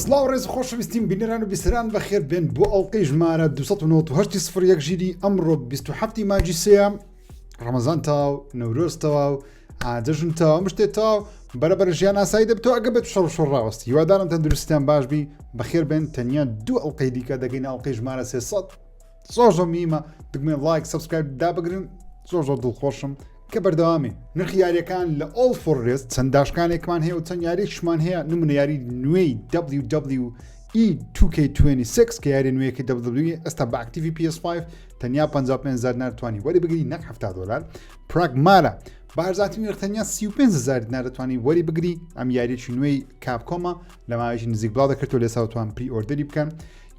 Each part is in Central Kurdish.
سڵاو ڕێز خۆشەویستیم بینەران و بیسەران بەخێر بێن بۆ ئەڵلقەی ژمارە 298 سفر یەک ژیری ئەمڕۆ 27 ماجی سێ ڕەمەزان تاو نەورۆز تەواو ئاجەژن تەواو مشتێ تاو بەرەبەر ژیان ئاسایی دەبتەوە ئەگە بێت شەڕ شۆڕ ڕاوەستی هیوادارم تەندروستیان باش بی بەخێر بێن تەنیا دوو ئەڵلقەی دیکە دەگەین ئەڵلقەی ژمارە 300 زۆر زۆر میمە دگمێ like subscribe دابگرن زۆر زۆر دڵخۆشم کە بەردەوامی نرخی یاریەکان لە All for Rest چەند داشکانێکمان هەیە و چەند یاریشمان هەیە نمونە یاری نوێی WWE 2K26 کە یاری نوێیەکەی WWE ئێستا بە active ی PS5 تەنیا 55000 دینار توانی وەری بگری نەک 70 دلار Pragmata بە هەرزانترین نرخ تەنیا 35000 دینار دەتوانی وەری بگری ئەم یاریی نوێی Capcom ە لە ماوەیەکی نزیک بڵاو دەکرێت و لێسا توان pre-order ی بکەن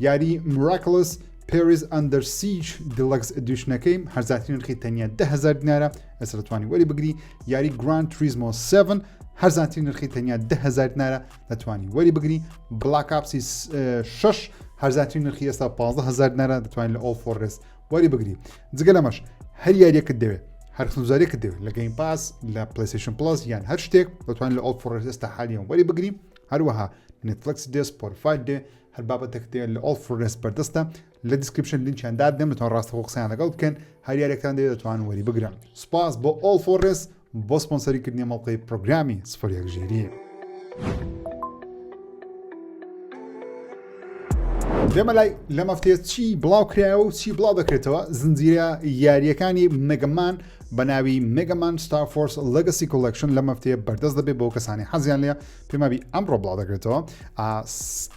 یاری Miraculous Paris Under Siege Deluxe Edition ەکەی هەرزانترین نرخی تەنیا 10000 دینارە ئێستا دەتوانی وەری بگری یاری Gran Turismo 7 هەرزانترین نرخی تەنیا 10000 دینارە دەتوانی وەری بگری Black Ops ی 6 هەرزانترین نرخی ئێستا 15000 دینارە دەتوانین لە All for Rest وەری بگری جگە لەمەش هەر یاریەکت دەوێت هەر خزمەتگوزاریەکت دەوێت لە Game Pass لە PlayStation Plus یان هەر شتێک دەتوانین لە All for Rest ئێستا حالیان وەری بگری هەروەها Netflix دێ Spotify دێ هەر بابەتێک دێ لە All for Rest بەردەستە لە description لینکیان دادنێم دەتوان ڕاستەخۆ قسەیان لەگەڵ بکەن هەر یاریەکتان دەوێت دەتوان وەری بگرن سوپاس بۆ All for Rest بۆ سپۆنسەری کردنی مەڵقەی پرۆگرامی سفر یەک ژیری. دێمە لای لەم هەفتەیە چی بڵاو کرایەوە و چی بڵاو دەکرێتەوە زنجیرە یاریەکانی Mega Man بە ناوی Mega Man Star Force Legacy Collection لەم هەفتەیە بەردەست دەبێت بۆ کەسانی حەزیان لێ پێمابی ئەمڕۆ بڵاو دەکرێتەوە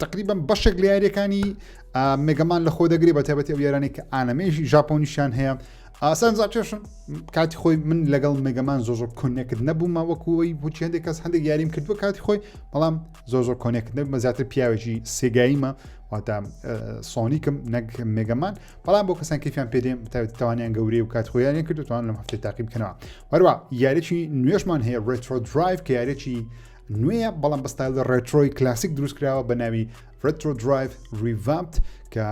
تقریبا بەشێک لە یاریەکانی Mega Man لە خۆ دەگری بە تایبەتی ئەو یارانەی کە ئانەمێژی ژاپۆنیشیان هەیە ئاسان زاکێشم کاتی خۆی من لەگەڵ Mega Man زۆر زۆر connect نەبوومە وەکوەی بچی هەندێک کەس هەندێک یاریم کردووە کاتی خۆی بەڵام زۆر زۆر connect نەبوومە زیاتر پیاوێکی سێگاییمە واتە سۆنیکم نەک Mega Man بەڵام بۆ کەسان کەفیان پێدێن بتاوێت توانیان گەورەی و کات خۆیان کرد توان لەم هەفتەی تاقی بکەنەوە هەروە یاریی نوێشمان هەیە Retro Drive کە یاریی نوێیە بەڵام بە ستایل retro ی کلاسیک دروست کراوە بە ناوی Retro Drive Revamped کە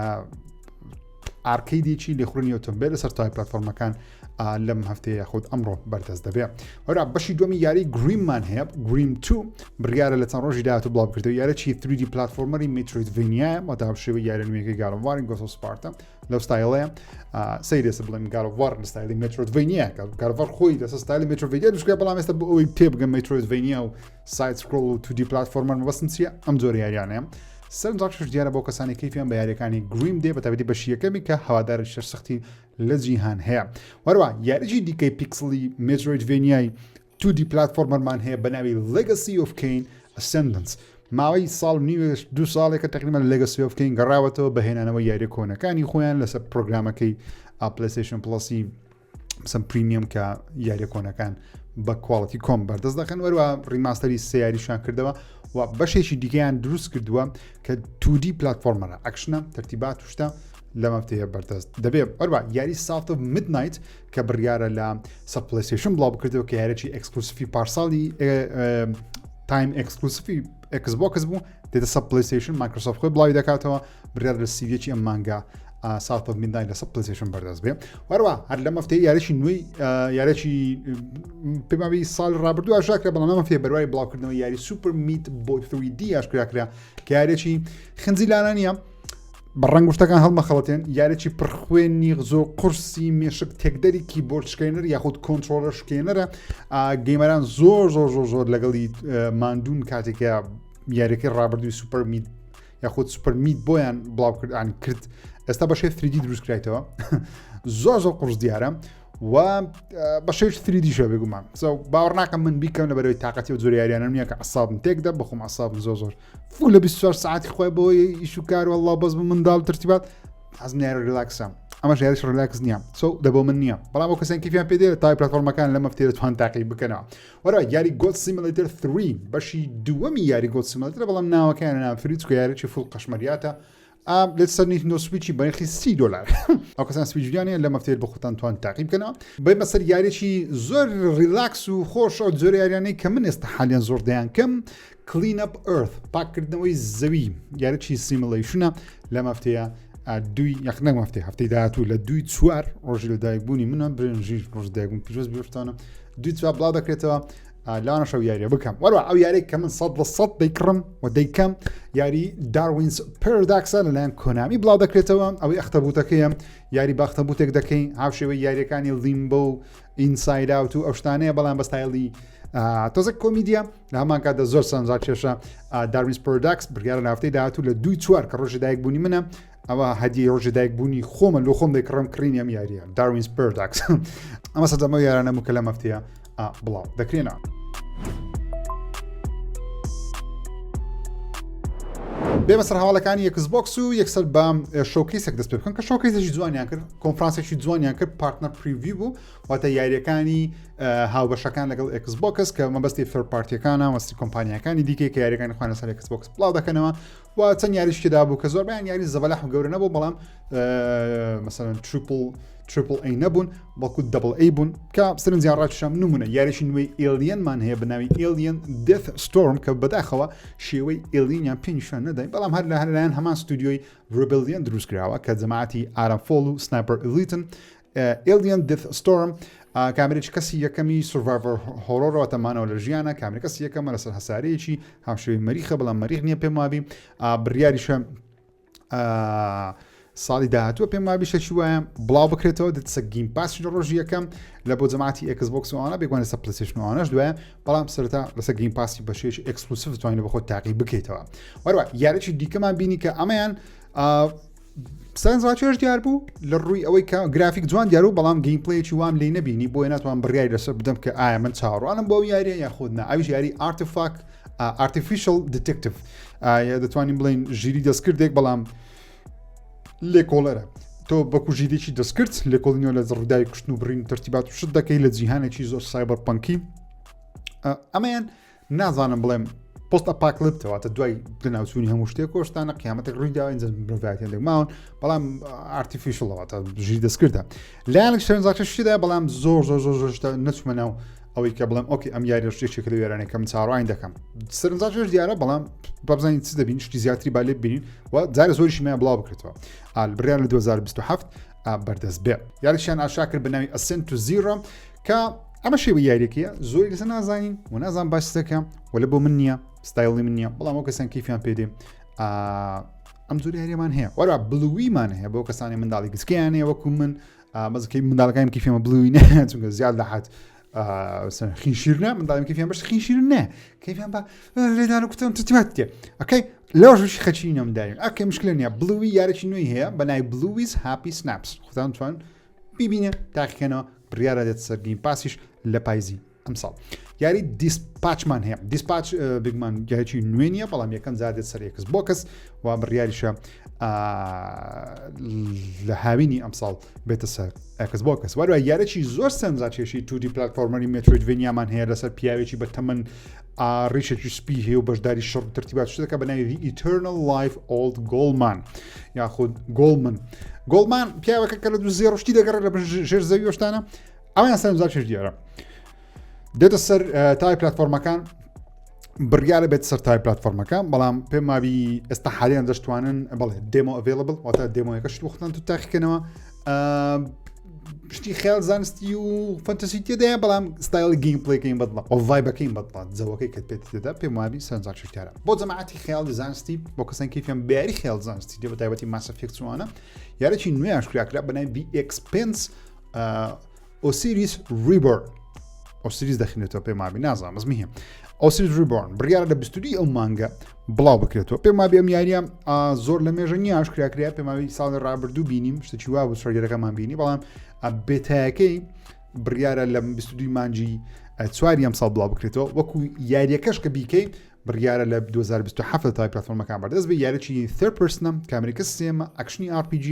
arcade ێکی لێخوڕینی ئۆتۆمبیل لەسەر تای پلتفۆرمەکان لەم هەفتەیە خود ئەمڕۆ بەردەست دەبێ هەرا بەشی دومی یاری Grim مان هەیە Grim 2 بڕیارە لە چەند ڕۆژی داهاتوو بڵاو بکردەوە یارەی 3D platformer ی Metroidvania وەتا شێوە یارە نوێیەکەی God of War ی Ghost of Sparta لەو ستایلەیە سەیرێسە بڵێم God of War لە ستایلی Metroidvania کە God of War خۆی لەسەر ستایلی Metroidvania دروستکرا بەڵام ئێستا بۆ ئەوەی تێبگەم Metroidvania و side scroll و 2D platformer مەبەستم چییە ئەم جۆرە یاریانەیە سەرنجڕاکێش دیارە بۆ کەسانی کەیفیان بە یاریەکانی Grim دێ بە تایبەتی بەشی یەکەمی کە هەواداری شەرسەختی لە جیهان هەیە وەروە یاریی دیکەی pixel ی Metroidvania ی 2D platformer مان هەیە بە ناوی Legacy of Kain Ascendance ماوەی ساڵ نیوێش دوو ساڵێکە تقریبا Legacy of Kain گەڕاوەتەوە بە هێنانەوە یاریە کۆنەکانی خۆیان لەسەر پرۆگرامەکەی PlayStation Plus ی سم Premium کە یاریە کۆنەکان بە quality کۆم بەردەست دەخەن وەروە remaster ی سیاریشان کردەوە و بەشێکی دیکەیان دروست کردووە کە 2D platformer ە action ە تەرتیبات شتە لەم هەفتەیە بەردەست دەبێ ئەروە یاری South of Midnight کە بڕیارە لە سە PlayStation بڵاو بکردەوە کە یارێکی exclusive ی پارساڵی time exclusive ی Xbox بوو دێتە سە PlayStation Microsoft خۆی بڵاوی دەکاتەوە بڕیار لە سیویەکی ئەم مانگە South of Midnight لەسەر PlayStation بەردەست بێ وەروە هەر لە مەفتەی یاریی نوێی یارێکی پێماوی ساڵ ڕابردوو ئاشکرا بەڵام ئەم هەفتەیە بەروای بڵاوکردنەوە یاری Super Meat Boy 3D ئاشکرا کرا کە یارێکی خنجیلانە نییە بە ڕەنگ شتەکان هەڵمەخەڵەتێن یارێکی پڕخوێنی زۆر قورسی مێشک تێکدەری کیبۆرد شکێنەر یاخود controller شکێنەرە gamer ان زۆر زۆر زۆر زۆر لەگەڵی ماندوون کاتێکە یاریەکەی ڕابردووی Super Meat یاخود Super Meat بۆیان بڵاو کردان کرد ئێستا بە شێ 3D دروست کرایتەوە زۆر زۆر قورس دیارە و بە شێش 3D شە بێگومان باوەڕ ناکەم من بیکەم لە بەرەوەی تااقەتی و زۆر یاریانم نییە کە عسابم تێکدا بخۆم عسابم زۆر زۆر فو لە 24 ساعتی خۆی بۆ ئیش و کار والله بەس بە منداڵ ترتیبات حەزم یاری relax ە ئەمەش یاریش relax نییە so دەبۆ من نییە بەڵام بۆ کەسێن کیفیان پێ دێت تای پلاتفۆرمەکان لە مەفتێ توان تاقی بکەنەوە وەرە یاری Goat Simulator 3 بەشی دووەمی یاری Goat Simulator بەڵام ناوەکەیان ناو three چکە یاریی full قەشمەریاتە لە سەر Nintendo Switch ی بەنرخی 30 دلار ئەو کەسان Switch یانە لە مەفتێت بە خۆتان توان تاقی بکەنەوە بەیمە سەر یاریی زۆر relax و خۆش ئەو زۆر یاریانەی کە من ئێستا حالیان زۆر دەیان کەم Clean Up Earth پاککردنەوەی زەوی یاریی simulation ە لە مەفتەیە دوی یەک نەک مەفتەی هەفتەی داهاتوو لە دوی چوار ڕۆژی لە دایکبوونی منە برنژی ڕۆژ دایکبوون پیرۆز بیرتانە دوی چوار بڵاو دەکرێتەوە. لەوانەشە ئەو یاریە بکەم. وەروە ئەو یاری کە من 100% دەیکڕم و دەیکەم یاری Darwin's Paradox ە لەلایەن کۆنامی بڵاو دەکرێتەوە. ئەوەی ئەختەبوتەکەیە، یاری باختەبوتێک دەکەین هاوشێوەی یاریەکانی Limbo و Inside Out و ئەو شتانەیە، بەڵام بە ستایلی تۆزێک کۆمیدیا، لە هەمان کاتدا زۆر سەرنجڕاکێشە. Darwin's Paradox بڕیارە لە هەفتەی داهاتوو لە دووی چوار کە ڕۆژی دایک بوونی منە، ئەوە هەدیەی ڕۆژی دایک بوونی خۆمە لۆ خۆم دەکڕم کڕینی ئەم یاریە Darwin's Paradox. ئەمە سەرجەمە یارانە بوو کە لەم هەفتەیە بڵاو دەکرێنەوە. بێمە سەر هەواڵەکانی Xbox و یەکسەر بە showcase ێک دەست پێ بکەن کە showcase ێکی جوانیان کرد، کۆنفرانسێکی جوانیان کرد، partner preview بوو، واتە یاریەکانی هاوبەشەکان لەگەڵ Xbox کە مەبەستی third party ەکانە، مەستی کۆمپانیەکانی دیکەی کە یاریەکانی خۆیان لەسەر Xbox بڵاو دەکەنەوە. و چەند یاریش تێدا بوو کە زۆربیان یاری زەبەلاح و گەورە نەبوو، بەڵام مەسەلەن triple triple A نەبوون، بەڵکو double A بوون کە سەرنجیان ڕاکێشام. نمونە یاریی نوێی Alien مان هەیە بە ناوی Alien Death Storm کە بەداخەوە شێوەی alien یان پێ نیشان نەداین، بەڵام هەر لە هەر لایەن هەمان ستودیۆی Rebellion دروست کراوە کە جەماعەتی ئارام فۆل و Sniper Elite ن. Alien Death Storm کامێرێکی کەسی یەکەمی survival horror ەوە تەمانەوە لە ژیانە، کامێرە کەسی یەکەمە لەسەر هەسارەیەکی هاوشێوەی مەریخە، بەڵام مەریخ نییە پێم وابی. بڕیاریشە ساڵی داهاتووە پێم وابی شەکی وایە بڵاو بکرێتەوە، دەچسە Game Pass لە ڕۆژی یەکەم لە بۆ جەماعەتی Xbox وانە بێگومان لەسەر PlayStation وانەش دوایە، بەڵام سەرەتا لەسەر Game Pass ی بەشێکی exclusive توانین بە خۆت تاقی بکەیتەوە. وەروە یاریی دیکەمان بینی کە ئەمەیان سەرنجڕاکێش دیار بوو لە ڕووی ئەوەی کە گرافیک جوان دیار و بەڵام gameplay ێکی وام لی نەبینی، بۆیە ناتوان بڕیاری لەسەر بدەم کە ئایا من چاوەڕوانم بۆ یاریە یاخود نا. ئەویش یاری Artifact Artificial Detective، دەتوانین بڵێن ژیری دەستکردێک بەڵام لێکۆڵەرە. تۆ بەکو ژیرێکی دەستکرد لێکۆڵینەوە لە ڕووداوی کوشتن و بڕین تەرتیبات و شت دەکەی لە جیهانێکی زۆر cyberpunk ی. ئەمەیان نازانم بڵێم post-apocalyptic ەوە تا دوای لەناوچوونی هەموو شتێک کۆشتانە قیامەتێک ڕوویدا ئینجا مرۆڤایەتیان دەگماون، بەڵام artificial ەوە تا ژیر دەستکردە لایەنێک سەرنجڕاکێش شتێدا، بەڵام زۆر زۆر زۆر زۆر شتە نەچوومە ناو ئەوەی کە بڵێم okay ئەم یاریە شتێکێک لە وێرانێک کەم چاڕوان دەکەم. سەرنجڕاکێش دیارە، بەڵام بابزانین چ دەبین، شتی زیاتری با لێ ببینین و جارە زۆریشی مایە بڵاو بکرێتەوە. ئال بڕیار لە 2027 بەردەست بێ. یاریشیان ئاشا کرد بە ناوی Ascent to Zero کە ئەمە شێوەی یاریەکەیە، زۆری لەسەر نازانین و نازان باش دەکەم و لە بۆ من نییە، ستایلی من نییە، بەڵام ئەو کەسان کەیفیان پێدێ. ئەم زۆر یاریمان هەیە. وەرا Bluey مان هەیە بۆ کەسانی منداڵی گچکەیان هەیە وەکو من، مەزەکەی منداڵەکانم کەیفیان Bluey نە، چونکە زیاد لە حد خین شیرنە، منداڵم کەیفیان بەش خین شیرن نە، کەیفیان بە لێدان و کوتن ترتیبات تێ. okay لەوەش خەچی نەمداین. okay مشکلە نییە. Bluey یارێکی نوێی هەیە بە ناوی Bluey's Happy Snaps، خۆتان توان بیبینە تاقیکەنەوە. بڕیارە دێت سەر Game Pass یش لە پایزی ئەمساڵ. یاری Dispatch مان هەیە. Dispatch بگمان یاریی نوێ نییە، بەڵام یەکەم جار دێت سەر Xbox و بڕیاریشە لە هاوینی ئەمساڵ بێتە سەر Xbox. وەروە یارێکی زۆر سەرنجڕاکێشی 2D platformer ی Metroidvania مان هەیە لەسەر پیاوێکی بە تەمەن ڕیشێکی سپی هەیە و بەشداری شەڕ و ترتیبات شتەکە بە ناوی Eternal Life Old Goleman یاخود Goleman. Goleman پیاوەکە کە لە دوو زێڕشتی دەگەڕێت لە ژێر زەوی وەشتانە. ئەویان سەرنجڕاکێش دیارە دێتە سەر تای پلتفۆرمەکان، بڕیارە بێت سەر تای پلتفۆرمەکە، بەڵام پێم مابی ئێستا حالیان دەشتوانن بڵێ demo available، واتە demo یەکە شت وەختان تو تاقیکەنەوە. شتی خیال زانستی و fantasy تێدایە، بەڵام ستایل gameplay ەکەی بەدڵە ئەو vibe ەکەی بەدڵە جەوەکەی کە پێت تێدا پێم وابی سەرنجڕاکێشتارە بۆ جەماعەتی خیال زانستی، بۆ کەسان کەیفیان بەیاری خیال زانستی دێ بە تایبەتی Mass Effect وانە. یاریی نوێ ئاشکرا کرا بە ناوی The Expanse Osiris Reborn. Osiris دەخینێتەوە پێم وابی نازانم بەس مهم Osiris Reborn بڕیارە لە 22 ئەو مانگە بڵاو بکرێتەوە. پێم وابی ئەم یاریە زۆر لە مێژە نییە ئاشکرا کرا، پێم وابی ساڵی ڕابردوو بینیم شتێکی وا بوو trailer ەکەمان بینی، بەڵام beta یەکەی بڕیارە لە 22 مانگی چواری ئەم ساڵ بڵاو بکرێتەوە. وەکو یاریەکەش کە بیکەی بڕیارە لە 2027 تای پلاتفۆرمەکان بەردەست بێ. یاریی third person ە، کامێرەکە سێمە، action ی RPG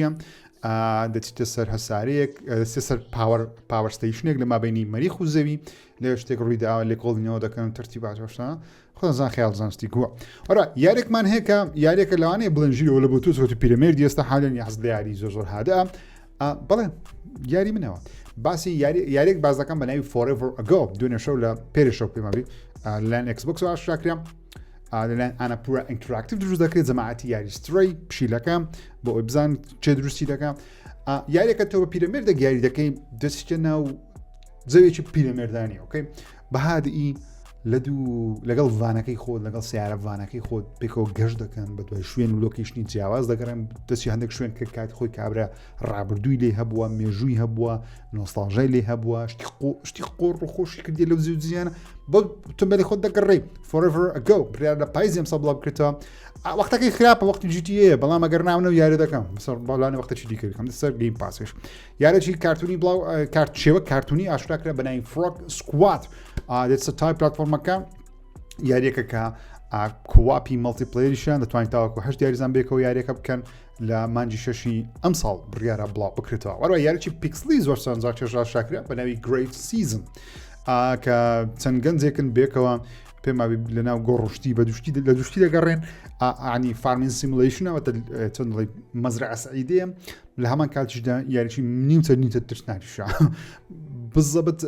دەچیتە سەر هەسارەیەک، دەچیتە سەر power power station ێک لە مابینی مەریخ و زەوی، لە شتێک ڕوویداوە لێکۆڵینەوە دەکەن تەرتیبات شتانە خۆزان خەیاڵ زانستی گووە. ئەرا یاریێکمان هەیە کە یاریەکە لەوانەیە بڵێن ژیرەوە لە بۆ تۆ چۆتی پیرەمێردی ئێستا حالێن یاحز لە یاری زۆر زۆر هادە. بەڵێ یاری منەوە باسی یاری یاریێک باز دەکەم بە ناوی Forever Ago. دوێنێ شەو لە پێرێ شەو پێمابی لەلایەن Xbox ئاشکرا لەلایەن Annapurna Interactive دروست دەکرێت، جەماعەتی یاری Stray پشیلەکە بۆ ئەوەی بزان چێ دروستی دەکە. یاریەکە تۆ بە پیرەمێردێک یاری دەکەی، دەچیتە ناو جەوێکی پیرەمێردانی okay بەهادی. لە دوو لەگەڵ van ەکەی خۆت لەگەڵ سیارە van ەکەی خۆت پێکەوە گەشت دەکەن بە دوای شوێن و location ی جیاواز دەگەڕێن دەچی هەندێک شوێن کە کات خۆی کابرا ڕابردووی لێ هەبووە مێژووی هەبووە نۆستاڵژای لێ هەبووە شتی شتی قۆڕ و خۆشی کردی لەو زیوزیانە بۆ تۆمبێلی خۆت دەگەڕێ Forever Ago بڕیار لە پایزی ئەمساڵ بڵاو بکرێتەوە وەختەکەی خراپە وەختی GTA بەڵام ئەگەر ناونە و یاری دەکەم سەر باڵانە وەختە چی دیکە بکەم سەر Game Pass یش یارێکی کارتونی بڵاو کارت شێوە کارتونی ئاشکرا کرا بە ناوی Frog Squad دێتە تای پلتفۆرمەکە یاریەکە کە co-op ی multiplayer یشیان دەتوانین تاوەکو هەشت یاریزان بێکەوە یاریەکە بکەن لە مانجی شەشی ئەمساڵ بڕیارە بڵاو بکرێتەوە وەروە یاریی pixel ی زۆر سەرنجڕاکێش ئاشکرا بە ناوی Great Season کە چەند گەنجێکن بێکەوە پێم وابی لە ناو گۆڕشتی بە دوشتی لە دوشتی دەگەڕێن ئانی farming simulation ەوە چەند دەڵێ مەزرعە سعیدەیە لە هەمان کاتیشدا یاریی نیوچە نیوچە ترسناکیشە بزەبت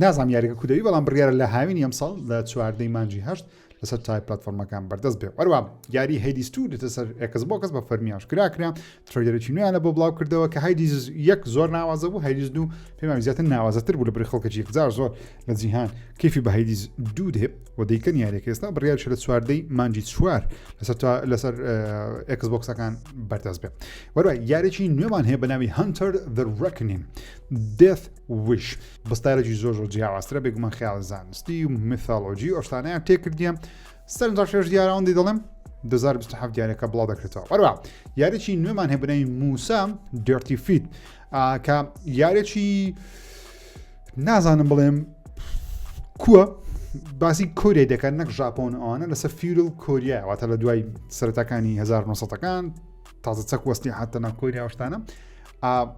نازانم یاریەکە کودەوی بەڵام بڕیارە لە هاوینی ئەمساڵ لە چواردەی مانجی هەشت لەسەر تای پلتفۆرمەکان بەردەست بێ وەروە یاری Hades two دێتە سەر Xbox بە فەرمی ئاشکرا کرا trailer ێکی نوێیانە بۆ بڵاو کردەوە کە Hades یەک زۆر ناوازە بوو Hades دوو پێمان زیاتر ناوازەتر بوو لە بری خەڵکەکی یەکجار زۆر لە جیهان کەیفی بە Hades دوو دێ و دەیکەن یاریەکە ئێستا بڕیارش لە چواردەی مانجی چوار لەسەر لەسەر Xbox ەکان بەردەست بێ وەروە یاریی نوێمان هەیە بە ناوی Hunter The Reckoning Death Wish بە ستایلێکی زۆر زۆر جیاوازترە بێگومان خەیاڵ زانستی و mythology و ئەوشتانەیان تێکردیە سەرنجڕاکێش دیارەوەندی دەڵێم 2027 یاریەکە بڵاو دەکرێتەوە وەروە یاریی نوێمان هەیە بەناوی Musou Dirty Feet کە یاریی نازانم بڵێم کووە باسی کۆریای دەکات نەک ژاپۆن ئەوانە لەسەر feudal کۆریا واتە لە دوای سەرەتاکانی 1970ەکان تازە چەک وەستی حتە ناو کۆریا شتانە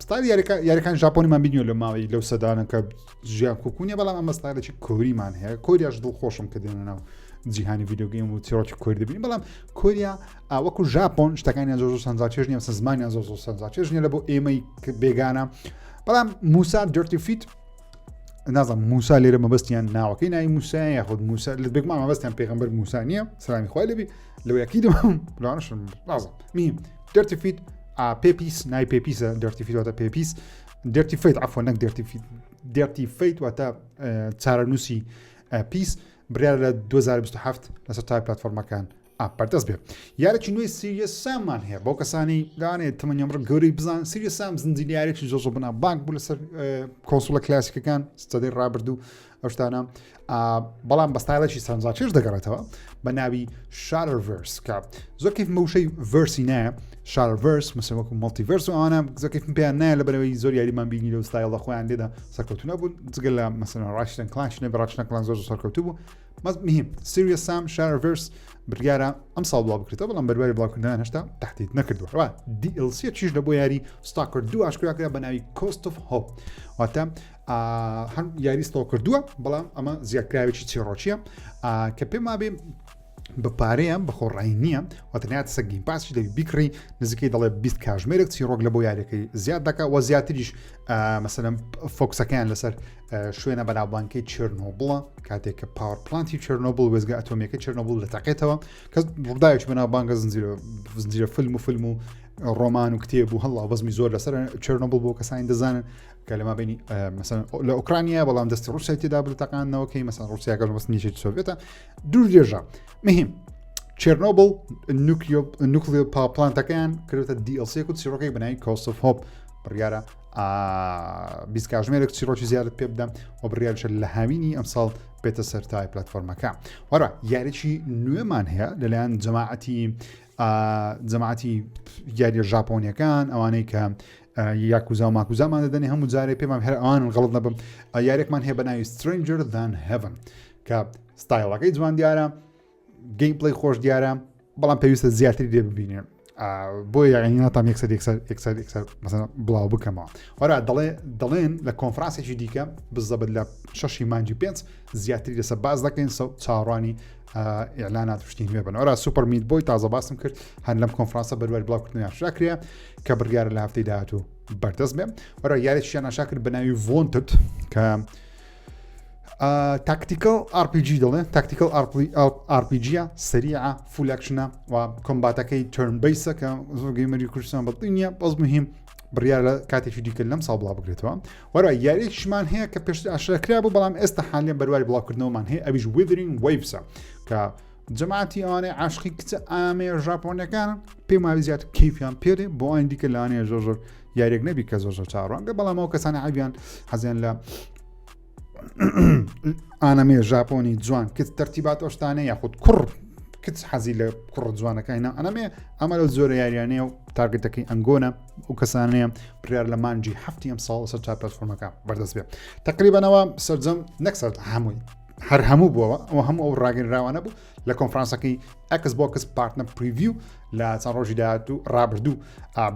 ستایلی یاریەکان ژاپۆنیمان بینیوە لە ماوەی لەو سەدانە کە ژیان کوکونیە بەڵام ئەمە ستایلێکی کۆریمان هەیە کۆریاش دڵخۆشم کە دێنە ناو جیهانی video game و چیرۆکی کۆری دەبین بەڵام کۆریا وەکو ژاپۆن شتەکانیان زۆر زۆر سەنجاچێژ نیە زمانیان زۆر زۆر سەنجاچێژ نیە لە بۆ ئێمەی بێگانە بەڵام Musou Dirty Feet نازم موسا لێرە مەبەستیان ناوەکەی ناوی موسا یاخود موسا لە بێگومان مەبەستیان پێغەمبەر موسا نییە سلامی خوای لێبی لەو یەکی دەم لەوانەشم نازم میم Dirty Feet پێپیس نای پێپیسە Dirty Feet واتە پێپیس Dirty Fate عفوا نەک Dirty Feet Dirty Fate واتە چارەنووسی پیس بڕیار لە 2027 لەسەر تای پلتفۆرمەکان بەردەست بێ یارێکی نوێی Serious Sam مان هەیە بۆ کەسانی لەوانەیە تەمەنیان بڕ گەورەی بزان Serious Sam زنجیرە یارێکی زۆر زۆر بەناو بانک بوو لەسەر console ە کلاسیکەکان سەدەی ڕابردوو ئەو شتانە بەڵام بە ستایلێکی سەرنجڕاکێش دەگەڕێتەوە بە ناوی Shatterverse کە زۆر کەیف مەوشەی verse ی نایە Shatterverse مەسە وەکو multiverse و ئەوانە زۆر کەیفم پێیان نایە لە بەرەوەی زۆر یاریمان بینی لەو ستایلە خۆیان لێدا سەرکەوتو نەبوون جگە لە مەسەلەن Ratchet and Clank نەبێ Ratchet and Clank زۆر زۆر سەرکەوتوو بوو بەس مهم Serious Sam Shatterverse بڕیارە ئەم ساڵ بڵاو بکرێتەوە بەڵام بەرواری بڵاوکردنیان هێشتا تهدید نەکردووە ڕا DLC چیش لە بۆ یاری Stalker دوو ئاشکرا کرا بە ناوی Cost of Hope واتە هەم یاری Stalker دووە بەڵام ئەمە زیادکراوێکی چیڕۆکیە کە پێم وابێ بە پارەیە بە خۆڕایی نییە واتە ناتە سەر Game Pass ی دەبی بیکڕی نزیکەی دەڵێ 20 کاژمێرێک چیڕۆک لە بۆ یاریەکەی زیاد دەکا وە زیاتریش مەسەلەن focus ەکەیان لەسەر شوێنە بەناوبانکەی چێرنۆبڵە کاتێک کە power plant ی چێرنۆبڵ وێزگە ئەتۆمیەکە چێرنۆبڵ دەتەقێتەوە کە ڕووداوێکی بەناوبانگە زنجیرە زنجیرە فیلم و فیلم و ڕۆمان و کتێب و هەڵا بەزمی زۆر لەسەر چێرنۆبڵ بۆ کەسانی دەزانن کە لە مابینی مەسەن لە ئۆکرانیا بەڵام دەستی ڕوسای تێدا بوو تەقاندنەوەکەی مەسەن ڕوسیاکە مەسنیشی سۆڤێتە دوور درێژە مهم چێرنۆبل nuclear power plant ەکەیان کردە DLC و چیرۆکێک بەناوی Cost of Hope بڕیارە 20 کاژمێرێک چیرۆکی زیادت پێ بدەم و بڕیارشە لە هاوینی ئەمساڵ بێتە سەرتای پلتفۆرمەکە وەرە یاریی نوێمان هەیە لەلایەن جەماعەتی جەماعەتی یاریە ژاپۆنیەکان ئەوانەی کە یاکوزا و ماکوزامان دەدەنێ هەموو جارێ پێمان هەر ئەوان غەڵت نەبم یاریێکمان هەیە بە ناوی Stranger Than Heaven کە ستایلەکەی جوان دیارە gameplay خۆش دیارە بەڵام پێویستە زیاتری لێ ببینێ بۆ یاعنی ناتام یەکسەر یەکسەر یەکسەر یەکسەر مەسەن بڵاو بکەمەوە وەرا دەڵێ دەڵێن لە کۆنفرانسێکی دیکە بزەبت لە شەشی مانجی پێنج زیاتری لەسەر باز دەکەین سە چاوەڕوانی ئیعلانات شتی نوێ بن ئەرا Super Meat Boy تازە باسم کرد هەر لەم کۆنفرانسە بەروار بڵاوکردنیان شاکرێ کە بڕیارە لە هەفتەی داهاتوو بەردەست بێ وەرە یاریشیان ئاشا کرد بە ناوی Wanted کە tactical RPG دەڵێن tactical RPG یە سریعە full action ە و combat ەکەی turn-based ە کە زۆر gamer ی کوردستان بەدڵی نییە بەس مهم. بڕیار لە کاتێکی دیکە لەم ساڵ بڵاو بکرێتەوە. وەرە یاریێکیشمان هەیە کە پێشتر ئاشکرا کرا بوو بەڵام ئێستا حالیان بەرواری بڵاوکردنەوەمان هەیە ئەویش Wuthering Waves ە کە جەماعەتی ئەوانەی عاشقی کچە ئامێ ژاپۆنەکان پێم وابێ زیاتر کەیفیان پێدێ بۆ ئەوانی دیکە لەوانەیە زۆر زۆر یاریێک نەبی کە زۆر زۆر چاڕوانگە بەڵام ئەو کەسانە عەبیان حەزیان لە ئانەمێ ژاپۆنی جوان کچ تەرتیبات ئەو شتانە یاخود کوڕ کچ حەزی لە کوڕ جوانەکانی ناو ئەنەمێ ئەمە لەو جۆرە یاریانەیە و target ەکەی ئەنگۆنە و کەسانەیە بڕیار لە مانجی هەفتی ئەم ساڵ سەر چار پلاتفۆرمەکە بەردەست بێ تقریبانەوە سەرجەم نەک سەر هەمووی هەر هەموو بووەوە ئەوە هەموو ئەو ڕاگەنراوانە بوو لە کۆنفرانسەکەی Xbox Partner Preview لە چەند ڕۆژی داهاتوو ڕابردوو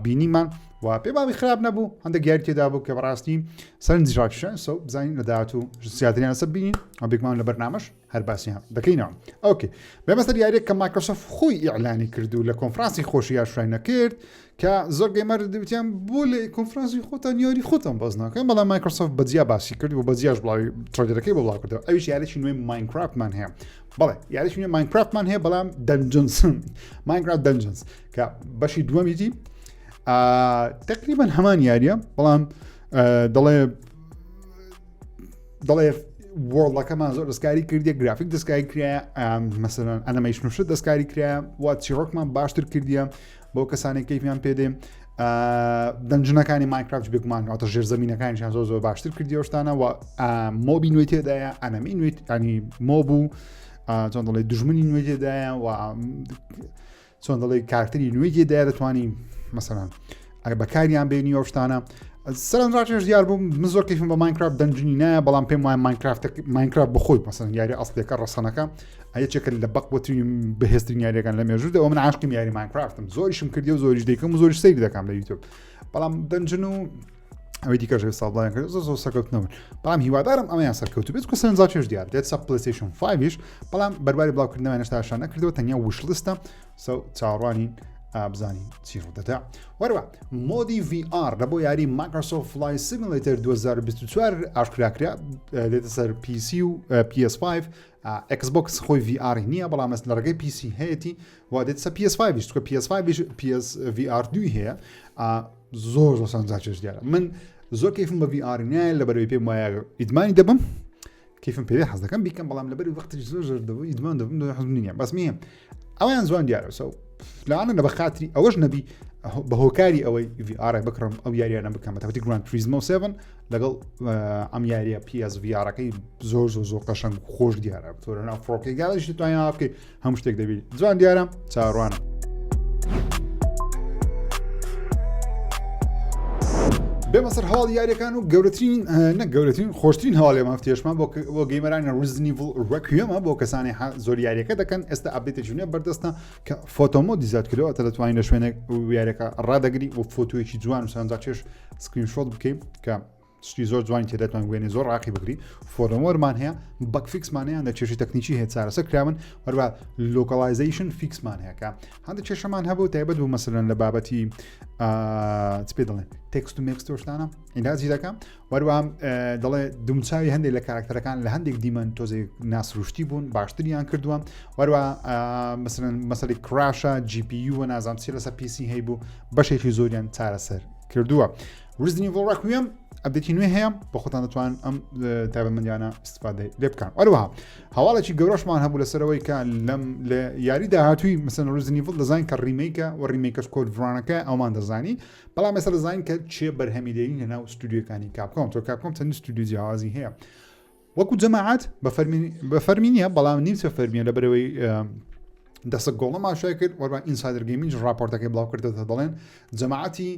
بینیمان و پێ باوی خراپ نەبوو هەندێک یاری تێدا بوو کە بەڕاستی سەرنجی ڕاکشان so بزانین لە داهاتوو زیاتریان لەسەر بینین ئەو بێگومان لە بەرنامەش هەر باسیان دەکەینەوە okay بێمە سەر یاریێک کە مایکرۆسۆفت خۆی ئیعلانی کرد و لە کۆنفرانسی خۆشی ئاشکرای نەکرد کە زۆر gamer وتیان بۆ لە کۆنفرانسی خۆتان یاری خۆتان باس ناکەن بەڵام مایکرۆسۆفت بەجیا باسی کرد و بەجیاش بڵاوی trailer ەکەی بۆ بڵاو کردەوە ئەویش یاریی نوێی ماینکرافتمان هەیە بەڵێ یاریی نوێی ماینکرافتمان هەیە بەڵام Dungeons ماینکرافت Dungeons کە بەشی دووەمیتی تقریبا هەمان یاریە بەڵام دەڵێ دەڵێ world ەکەمان زۆر دەستکاری کردیە گرافیک دەستکاری کرایە مەسەلەن ئەنەمەیشن و شت دەستکاری کرایە و چیڕۆکمان باشتر کردیە بۆ کەسانێک کەیفیان پێدێ dungeon ەکانی ماینکرافت بێگومان واتە ژێر زمینەکانیان زۆر زۆر باشتر کردی شتانە و mob ی نوێی تێدایە enemy نوێت ینی mob و چۆن دەڵێ دژمنی نوێ تێدایە و چۆن دەڵێ کارکتەری نوێی تێدایە دەتوانی مەسەلەن ئەگە بەکاریان بێنی ئەو شتانە سەرنج ڕاکێش دیار بوو من زۆر کەیفم بە ماینکرافت Dungeon ی نایە بەڵام پێم وایە ماینکرافت ماینکرافت بخۆی مەسەن یاری ئەسڵەکە ڕەسەنەکە یەکێکە لە بەقوەترین بەهێزترین یاریەکان لە مێژوودا ئەو من عاشقیم یاری ماینکرافتم زۆریشم کردی و زۆریش دەیکەم و زۆریش سەیری دەکەم لە یوتیوب بەڵام Dungeon و ئەوەی دیکەش ئێستا بڵاویان کرد زۆر زۆر سەرکەوتنەوە بەڵام هیوادارم ئەمەیان سەرکەوتو بێت کە سەرنجڕاکێش دیار دێت سە پلەیستەیشن 5یش بەڵام بەرواری بڵاوکردنەوە هێشتا ئاشکرا نەکردەوە تەنیا wishlist ە so چاوەڕوانین بزانین چی ڕوودەدا وەروە mode ی VR لە بۆ یاری مایکرۆسۆفت فلای سیمولەیتەر 2024 ئاشکرا کرا دێتە سەر PC و PS5 ئەکسبۆکس خۆی VR نییە بەڵام ئەس لە ڕێگەی PC هەیەی و دێت سە PS5 چکە PS5 PSVR دوی هەیە زۆر زۆر سەرنجڕاکێش دیارە من زۆر کەیفم بە VR نایە لە بەرەوەی پێم وایە ئیدمانی دەبم کەیفم پێ حەز دەکەم بیکەم بەڵام لەبەر وەختی زۆر زۆر دەبوو ئیدمان دەبم حەزم نییە بەس نییە ئەویان زوان دیارە so لەوانە لە بەخاتری ئەوەش نەبی بە هۆکاری ئەوەی VR بکڕم ئەو یاریانە بکەم بەتەوەتی گراند تریزمۆ 7 لەگەڵ ئەم یاریە PSVR ەکەی زۆر زۆر زۆر قەشەنگ خۆش دیارە تۆرە ناو فڕۆکەی گاڵیش توانیا بکەیت هەموو شتێک دەبی جوان دیارە چاڕوانە. بێمە سەر هەواڵ یاریەکان و گەورەترین نە گەورەترین خۆشترین هەواڵی مافتێشمان بۆ بۆ gamer انی Resident Evil Requiem ە بۆ کەسانی زۆر یاریەکە دەکەن ئێستا update ێکی نوێ بەردەستە کە photo mode ی زیاد کردەوە تە دەتوانین لە شوێنێک یاریەکە ڕادەگری و photo یەکی جوان و سەرنجڕاکێش screenshot بکەین کە شتی زۆر جوانی تێدا توان وێنەی زۆر ڕاقی بگری photo mode مان هەیە bug fix مان هەیە لە کێشی تەکنیکی هەیە چارەسەر کراون هەروە localization fix مان هەیە کە هەندێک کێشەمان هەبوو تایبەت بوو مەسەلەن لە بابەتی چ پێ دەڵێن text و مێکست شتانە عیلاجی دەکەم وەروە دەڵێ دومچوی هەندێک لە کارکتەرەکان لە هەندێک دیمەن تۆزێک ناسروشتی بوون باشتریان کردووە وەروە مەسەلەن مەسەلی crash ە GPU و نازام چی لەسەر PC هەیبوو بەشێکی زۆریان چارەسەر کردووە Resident Evil Requiem update ی نوێ هەیە بە خۆتان دەتوان ئەم تایبەتمەندیانە استفادەی لێ بکەن هەروەها هەواڵێکی گەورەشمان هەبوو لەسەرەوەی کە لەم لە یاری داهاتووی مەسەن Resident Evil دەزانین کە remake ە و remake ەش Code Veronica ئەومان دەزانی بەڵام ئێستا دەزانین کە چێ بەرهەمی دێنی لەناو ستودیۆکانی کاپکۆم تۆ کاپکۆم چەند ستودیو جیاوازی هەیە وەکو جەماعەت بە فەرمی نییە بەڵام نیمچە فەرمیە لە بەرەوەی دەسە گۆڵە ماشای کرد وەربا Insider Gaming راپۆرتەکەی بڵاو کردێتە دەڵێن جەماعەتی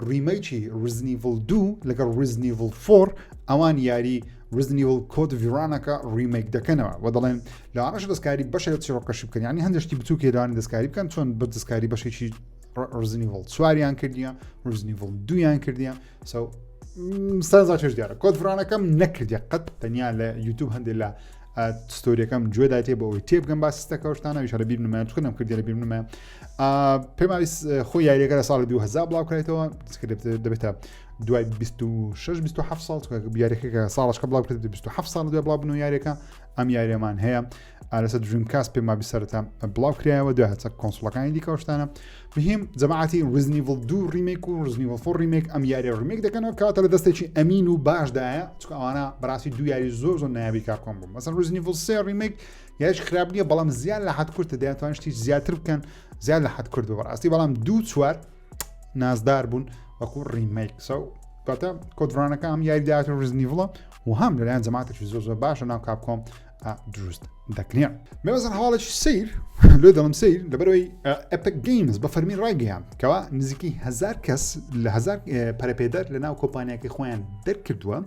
remake ی Resident Evil 2 لەگەڵ Resident Evil 4 ئەوان یاری Resident Evil Code Veronica remake دەکەنەوە و دەڵێن لەوانەش دەستکاری بەشێک لە چیرۆکەشی بکەن یعنی هەندێک شتی بچووکی لەوانە دەستکاری بکەن چۆن بە دەستکاری بەشێکی Resident Evil چواریان کردیە Resident Evil دویان کردیە so سەرنجا چێژ دیارە Code Veronica م نەکردی قەت تەنیا لە یوتوب هەندێک لە story ەکەم گوێدایتێ بۆ ئەوەی تێبگەم باسی ستەکەشتانە ویش لە بیر نمایە چکە نەم کردی لە بیر نمایە پێم خۆی یاریەکە لە ساڵی 2000 بڵاو کرێتەوە دەبێتە دوای 26 27 ساڵ یاریەکە کە ساڵشکە بڵاو کرد 27 ساڵ دوای بڵاو بنەوە یاریەکە ئەم یاریەمان هەیە لەسەر Dreamcast پێم وابی سەرەتا بڵاو کرایەوە دوای هەچە console ەکانی دیکە شتانە مهم جەماعەتی Resident Evil دوو remake و Resident Evil four remake ئەم یاری remake دەکەنەوە کاتە لە دەستێکی ئەمین و باشدایە چونکە ئەوانە بەڕاستی دوو یاری زۆر زۆر نایابی Capcom بوو مەسەن Resident Evil سێ remake یاریش خراپ نییە بەڵام زیاد لە حد کورتە دەیانتوان شتی زیاتر بکەن زیاد لە حد کورد بەڕاستی بەڵام دوو چوار نازدار بوون وەکو remake so کاتە Code Veronica هەم یاری داهات Resident Evil ە و هەم لەلایەن جەماعەتێکی زۆر زۆر باشە ناو Capcom دروست دەکرێن مێوەزن هەواڵێکی سیر لێ دەڵم سیر لەبەرەوەی Epic Games بە فەرمی ڕایگەیان کەوا نزیکەی هزار کەس لە هزار پەرەپێدەر لە ناو کۆمپانیاکەی خۆیان دەرکردووە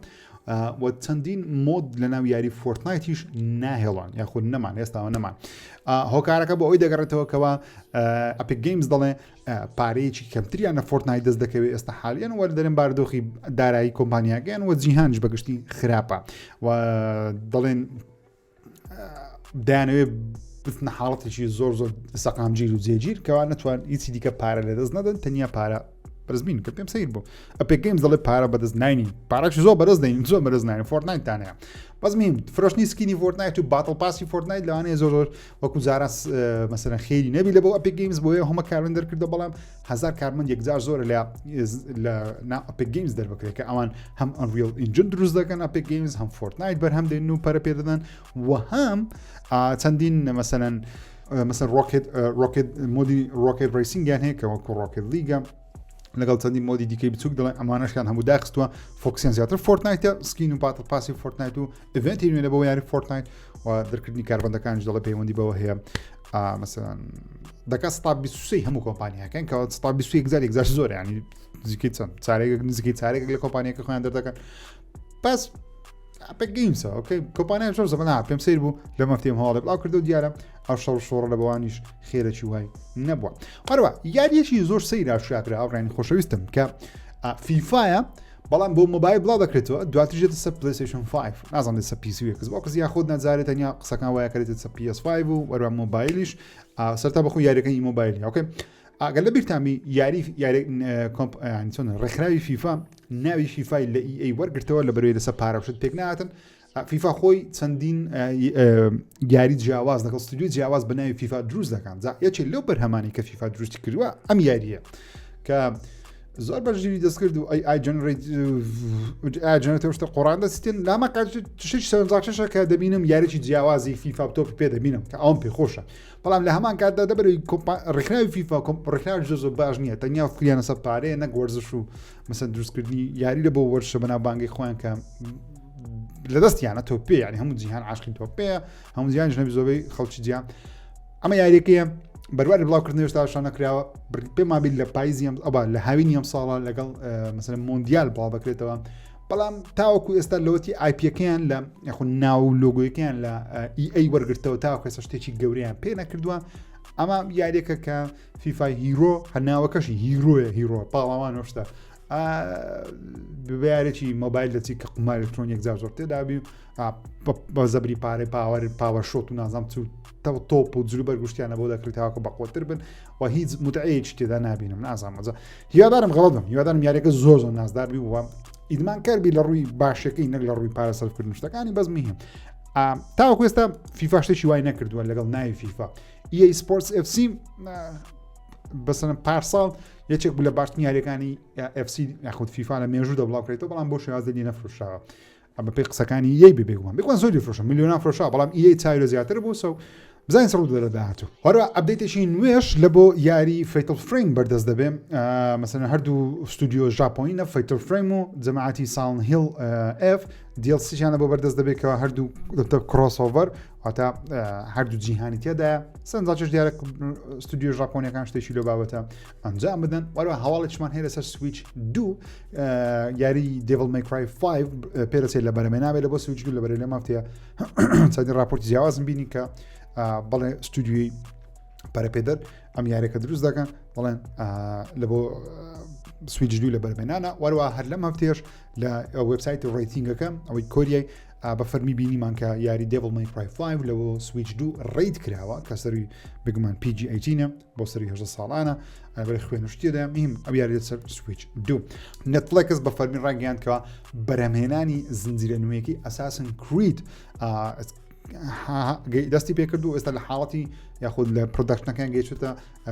و چەندین mod لە ناو یاری Fortnite یش ناهێڵان یاخود نەمان ئێستاوە نەمان هۆکارەکە بۆ ئەوی دەگەڕێتەوە کەەوە Epic Games دەڵێ پارەیەکی کەمتریان لە Fortnite دەست دەکەوێت ئێستا حالیان وەر دەرێن باردۆخی دارایی کۆمپانیاکەیان و جیهانش بەگشتی خراپە و دەڵێن دایانەوێت بچنە حاڵەتێکی زۆر زۆر سەقامگیر و جێگیر کەوا نەتوان هیچی دیکە پارە لەدەست نەدەن تەنیا پارە بەرزبین کە پێم سیر بوو Epic Games دەڵێ پارە بەدەست ناینین پارەش زۆر بەرز دەین زۆر بەرز ناین Fortnite تانەیە بەس میم فرۆشتنی skin ی Fortnite و battle pass ی Fortnite لەوانەیە زۆر زۆر وەکو جاران مەسەرەن خێری نەبی لە بۆ Epic Games بۆیە هەمە کارمەند دەرکردە بەڵام هزار کارمەند یەکجار زۆر لە لە نا Epic Games دەربکرێت کە ئەوان هەم Unreal Engine دروست دەکەن Epic Games هەم Fortnite بەرهەم دێن و پەرە پێ دەدەن و هەم چەندین مەسەلەن مەسەر Rocket Rocket mode ی Rocket Racing یان هەیە کە وەکو Rocket League ە لەگەڵ چەندین mode ی دیکەی بچوک دەڵێن ئەمانەشیان هەموو داخستووە focus یان زیاتر Fortnite ە skin و battle pass ی Fortnite و event ی نوێ لە بۆ یاری Fortnite و دەرکردنی کاربەندەکانیش دەڵێ پەیوەندی بەوە هەیە مەسەن دەکات 23 هەموو کۆمپانیاکەن کە 21 جار یەکجار زۆر ینی نزیکەی چەند چارێک نزیکەی چارێک لە کۆمپانیەکە خۆیان دەردەکەن بەس Epic Games ە okay کۆمپانیا زۆر زەمەنا پێم سیر بوو لە مەفتیم هەواڵێ بڵاو کردو دیارە ئەو شەڕ شۆڕە لە بەوانیش خێرەکی وای نەبووە هەروە یاریەکی زۆر سەیرا شاکرا هاوڕێنی خۆشەویستم کە فیفاە بەڵام بۆ مۆبایل بڵاو دەکرێتەوە دواتر ژێتە سەر PlayStation 5 نازانم لەسەر PC و Xbox یاخود نەجارێت تەنیا قسەکان وایە کەێتە سەر PS5 و وەروە مۆبایلیش سەرتا بەخۆ یاریەکەی مۆبایلی okay ئەگەر لە بیرتامی یاری یاری چۆن ڕێکخراوی فیفا ناوی فیفای لە EA وەرگرتەوە لە بەروی لەسەر پارەشت پێک نهاتن فیفا خۆی چەندین یاری جیاواز لەگەڵ ستودیو جیاواز بە ناوی فیفا دروست دەکان جا یەکێ لەو بەرهەمانی کە فیفا دروستی کردووە ئەم یاریە کە زۆر بەژیری دەستکرد و AI generate شتە قۆڕان دەستن لاما شش سەرنجڕاکێشە کە دەبینم یاریی جیاوازی فیفا تۆپ پێ دەبینم کە ئەوم پێ خۆشە بەڵام لە هەمان کاتدا دەبەرەوەی ڕێکخراوی فیفا ڕێکخراوی زۆر زۆر باش نییە تەنیا فریانە سەر پارەیە نەک وەرزش و مەسەن دروستکردنی یاری لە بۆ وەرزشە بەناوبانگەی خۆیان کە لە دەستیانە تۆپێ یعنی هەموو جیهان عاشقی تۆپێ هەموو جیهان ژنەبی زۆربەی خەڵکی جیهان ئەمە یاریەکەیە بەرواری بڵاوکردن هێشتا شان نەکراوە پێمان بیت لە پایزی ئەم ئەبا لە هاوینی ئەم ساڵە لەگەڵ مەسەلەن مۆندیال بڵاو دەکرێتەوە بەڵام تاوەکو ئێستا لەوەتی IP ەکەیان لە یاخود ناو و لۆگۆیەکەیان لە EA وەرگرتەوە تاوەکو ئێستا شتێکی گەورەیان پێ نەکردووە ئەمە یاریەکە کە فیفای Hero هەناوەکەشی hero یە hero پاڵەوان شتە بە یاریی مۆبایل دەچی کە قومار ئەلکترۆنیەک جار زۆر تێدابی بە زەبری پارەی power power shot و نازام چ تۆپ و جلو بەرگشتیانە بۆ دەکرێت تاوەکە بەقوتر بن و هیچ متعەیەکی تێدا نابینم نازانم ئەجا هیوادارم غەڵەت بم هیوادارم یاریەکە زۆر زۆر نازدار بی و ئیدمان کار بی لە ڕووی باشەکەی نەک لە ڕووی پارە سەرفکردن شتەکانی بەس مهم تاوەکو ئێستا فیفا شتێکی وای نەکردووە لەگەڵ ناوی فیفا EA Sports FC بەسەن پارساڵ یەکێک بوو لە باشترین یاریەکانی FC یاخود فیفا لە مێژوو دەبڵاو کرێتەوە بەڵام بۆ شێوازە لێ نەفرۆشراوە بە پێی قسەکانی EA بێ بێگومان بێگومان زۆری فرۆشە میلیۆنان فرۆشا بەڵام EA چاوی لە زیاتر بوو so بزانین چ ڕوو دەدات داهاتوو هەروە update ێکی نوێش لە بۆ یاری Fatal Frame بەردەست دەبێ مەسەلەن هەردوو ستودیۆ ژاپۆنینە Fatal Frame و جەماعەتی Silent Hill f DLC یان بۆ بەردەست دەبێت کەەوە هەردوو دەبتە crossover واتە هەردوو جیهانی تێدایە سەنجاچش دیارە ستودیۆ ژاپۆنیەکان شتێکی لەو بابەتە ئەنجام بدەن وەروە هەواڵێکمان هەیە لەسەر سویچ دوو یاری Devil May Cry 5 پێرەچێت لە بەرەمێ نابێت لە بۆ سویچ دوو لە بەرەی لە مافتەیە چەندین راپۆرتی جیاوازم بینی کە بەڵێ ستودیوی پەرەپێدەر ئەم یاریەکە دروست دەکەن بەڵێن لە بۆ سویچ دوو لە بەرمێنانە وەروە هەر لەم هەفتێش لە وبسایت rating ەکە ئەوەی کۆریای بە فەرمی بینیمان کە یاری Devil May Cry 5 لەوە سویچ دوو rate کراوە کە سەروی بگومان PG-18 بۆ سەری هەژدە ساڵانە ئەبەر خوێنشتیدا میم ئەو یاری لەسەر سویچ دوو نێتفلێکس بە فەرمی ڕاگەیاند کەەوە بەرهەمهێنانی زنجیرە نوێیەکی Assassin's Creed دەستی پێکرد و ئێستا لە حاڵەتی یاخود لە production ەکان گەیچێتە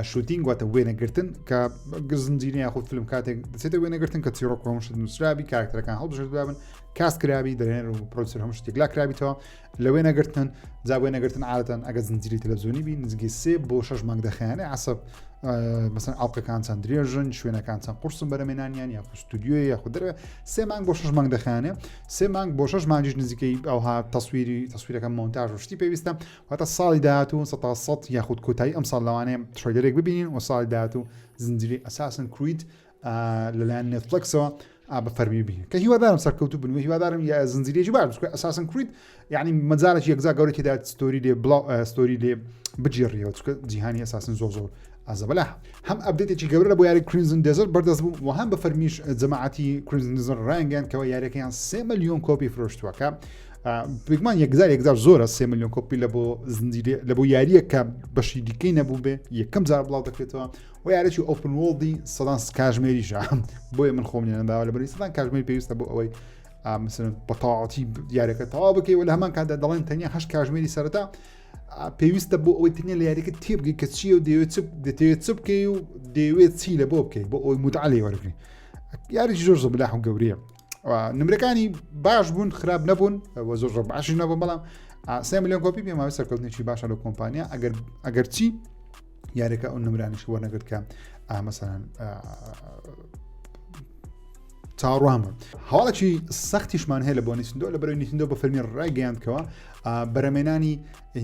shooting واتە وێنەگرتن کە زنجیرە یاخود فیلم کاتێک دەچێتە وێنەگرتن کە چیرۆک هەموو شت نووسرابی کارکتەرەکان هەڵبژێردرابن cast کرابی دەرێنەر و producer هەموو شتێک لا کرابیتەوە لە وێنەگرتن جا وێنەگرتن عادەتەن ئەگەر زنجیری تەلەڤزیۆنی بی نزیکەی سێ بۆ شەش مانگ دەخایەنێ عسب مەسەن ئەڵلقەکان چەند درێژن شوێنەکان چەند قورسن بەرەمێنانیان یاخود ستودیۆی یاخود دەرەوە سێ مانگ بۆ شەش مانگ دەخایەنێ سێ مانگ بۆ شەش مانگیش نزیکەی ئەوها تەسویری تەسویرەکە مۆنتاژ و شتی پێویستە واتە ساڵی داهاتوو 100 یاخود کۆتایی ئەم ساڵ لەوانەیە trailer ێک ببینین و ساڵی داهاتوو زنجیری Assassin's Creed لەلایەن نێتفلکسەوە بە فەرمی بین کە هیوادارم سەرکەوتو بن و هیوادارم یا زنجیرێکی باش بچکە Assassin's Creed یعنی مەجالێکی یەکجار گەورە تێدا story لێ بڵاو story لێ بگێڕیەوە چکە جیهانی Assassin زۆر زۆر ئازەبەلا هەم update ێکی گەورە لە بۆ یاری Crimson Desert بەردەست بوو و هەم بە فەرمیش جەماعەتی Crimson Desert ڕایانگەیان کەەوە یاریەکەیان سێ ملیۆن کۆپی فرۆشتووەکە بێگومان یەکجار یەکجار زۆرە سێ ملیۆن کۆپی لە بۆ زنجیرە لە بۆ یاریە کە بەشی دیکەی نەبوو بێ یەکەم جار بڵاو دەکرێتەوە و یارێکی open world ی سەدان کاژمێریشە بۆیە من خۆم نێنەداوە لە بەری سەدان کاژمێر پێویستە بۆ ئەوەی مثلەن بە تەواوەتی یارەکە تەواو بکەی و لە هەمان کاتدا دەڵێن تەنیا هەشت کاژمێری سەرەتا پێویستە بۆ ئەوەی تەنیا لە یاریەکە تێبگەی کە چییە و دەیەوێت چ دەتەوێت چ بکەی و دەیەوێت چی لە بۆ بکەیت بۆ ئەوەی متعە لێ وەربگری یاریی زۆر زۆر بلاح و گەورەیە نمرەکانی باش بوون خراپ نەبوون وە زۆر زۆر باشی نەبوون بەڵام سێ میلیۆن کۆپی پێم وایە سەرکەوتنێکی باشە لە کۆمپانیا ئەگەر ئەگەر چی یاریەکە ئەو نمرانیش وەرنەگرت کە مەسەلەن چاوەڕوان بوون هەواڵێکی سەختیشمان هەیە لە بۆ نیتندۆ لە بەرەوەی نیتندۆ بە فەرمی ڕایگەیاندکەوە بەرەمێنانی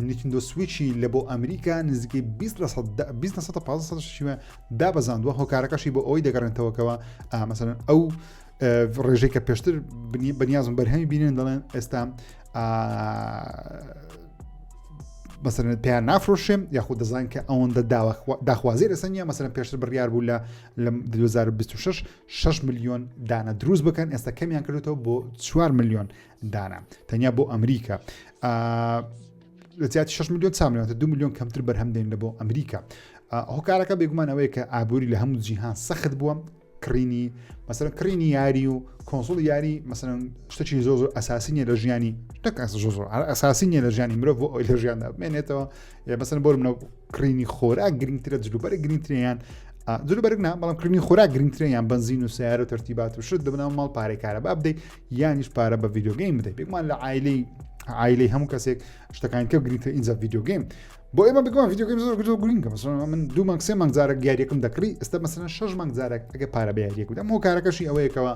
نیتندۆ سویچی لە بۆ ئەمریکا نزیکەی 20 لە 20 لە 15 شیوە دابەزاندووە هۆکارەکەشی بۆ ئەوەی دەگەڕێنتەوەکەوە مەسەلەن ئەو ڕێژەی کە پێشتر بەنیازم بەرهەمی بینن دەڵێن ئێستا مەسەرەن پێیان نافرۆشێم یاخود دەزان کە ئەوەندە داخوازی لەسەر نیە مەسەرەن پێشتر بڕیار بوو لە لە 2026 6 میلیۆن دانە دروست بکەن ئێستا کەمیان کردێتەوە بۆ 4 میلیۆن دانە تەنیا بۆ ئەمریکا لە زیاتی 6 میلیۆن 4 میلیۆن 2 میلیۆن کەمتر بەرهەم دێن لە بۆ ئەمریکا هۆکارەکە بێگومان ئەوەیە کە ئابووری لە هەموو جیهان سەخت بووە کڕینی مەسەرەن کڕینی یاری و console یاری مەسەرەن شتێکی زۆر زۆر ئەساسی نیە لە ژیانی شتێک زۆر زۆر ئەساسی نیە لە ژیانی مرۆڤ بۆ ئەوی لە ژیاندا بمێنێتەوە یا مەسەرەن بۆ منە کڕینی خۆراک گرنگترە جلوبەرگ گرنگتریان جلوبەرگ نا بەڵام کڕینی خۆراک گرنگترە یان بەنزین و سیارە و تەرتیبات و شت دەبناو ماڵ پارەی کارەبا بدەیت یانیش پارە بە video game بدەیت بێگومان لە عایلەی عایلەی هەموو کەسێک شتەکان کە گرنگتر ئینجا video game بۆ ئێمە بگومان video game زۆر زۆر گرنگە مەسەلەن من دوو مانگ سێ مانگ جارێک یاریەکەم دەکڕی ئێستا مەسەلەن شەش مانگ جارێک ئەگە پارە بە یاریەک بدەم هۆکارەکەشی ئەوەیەکەوە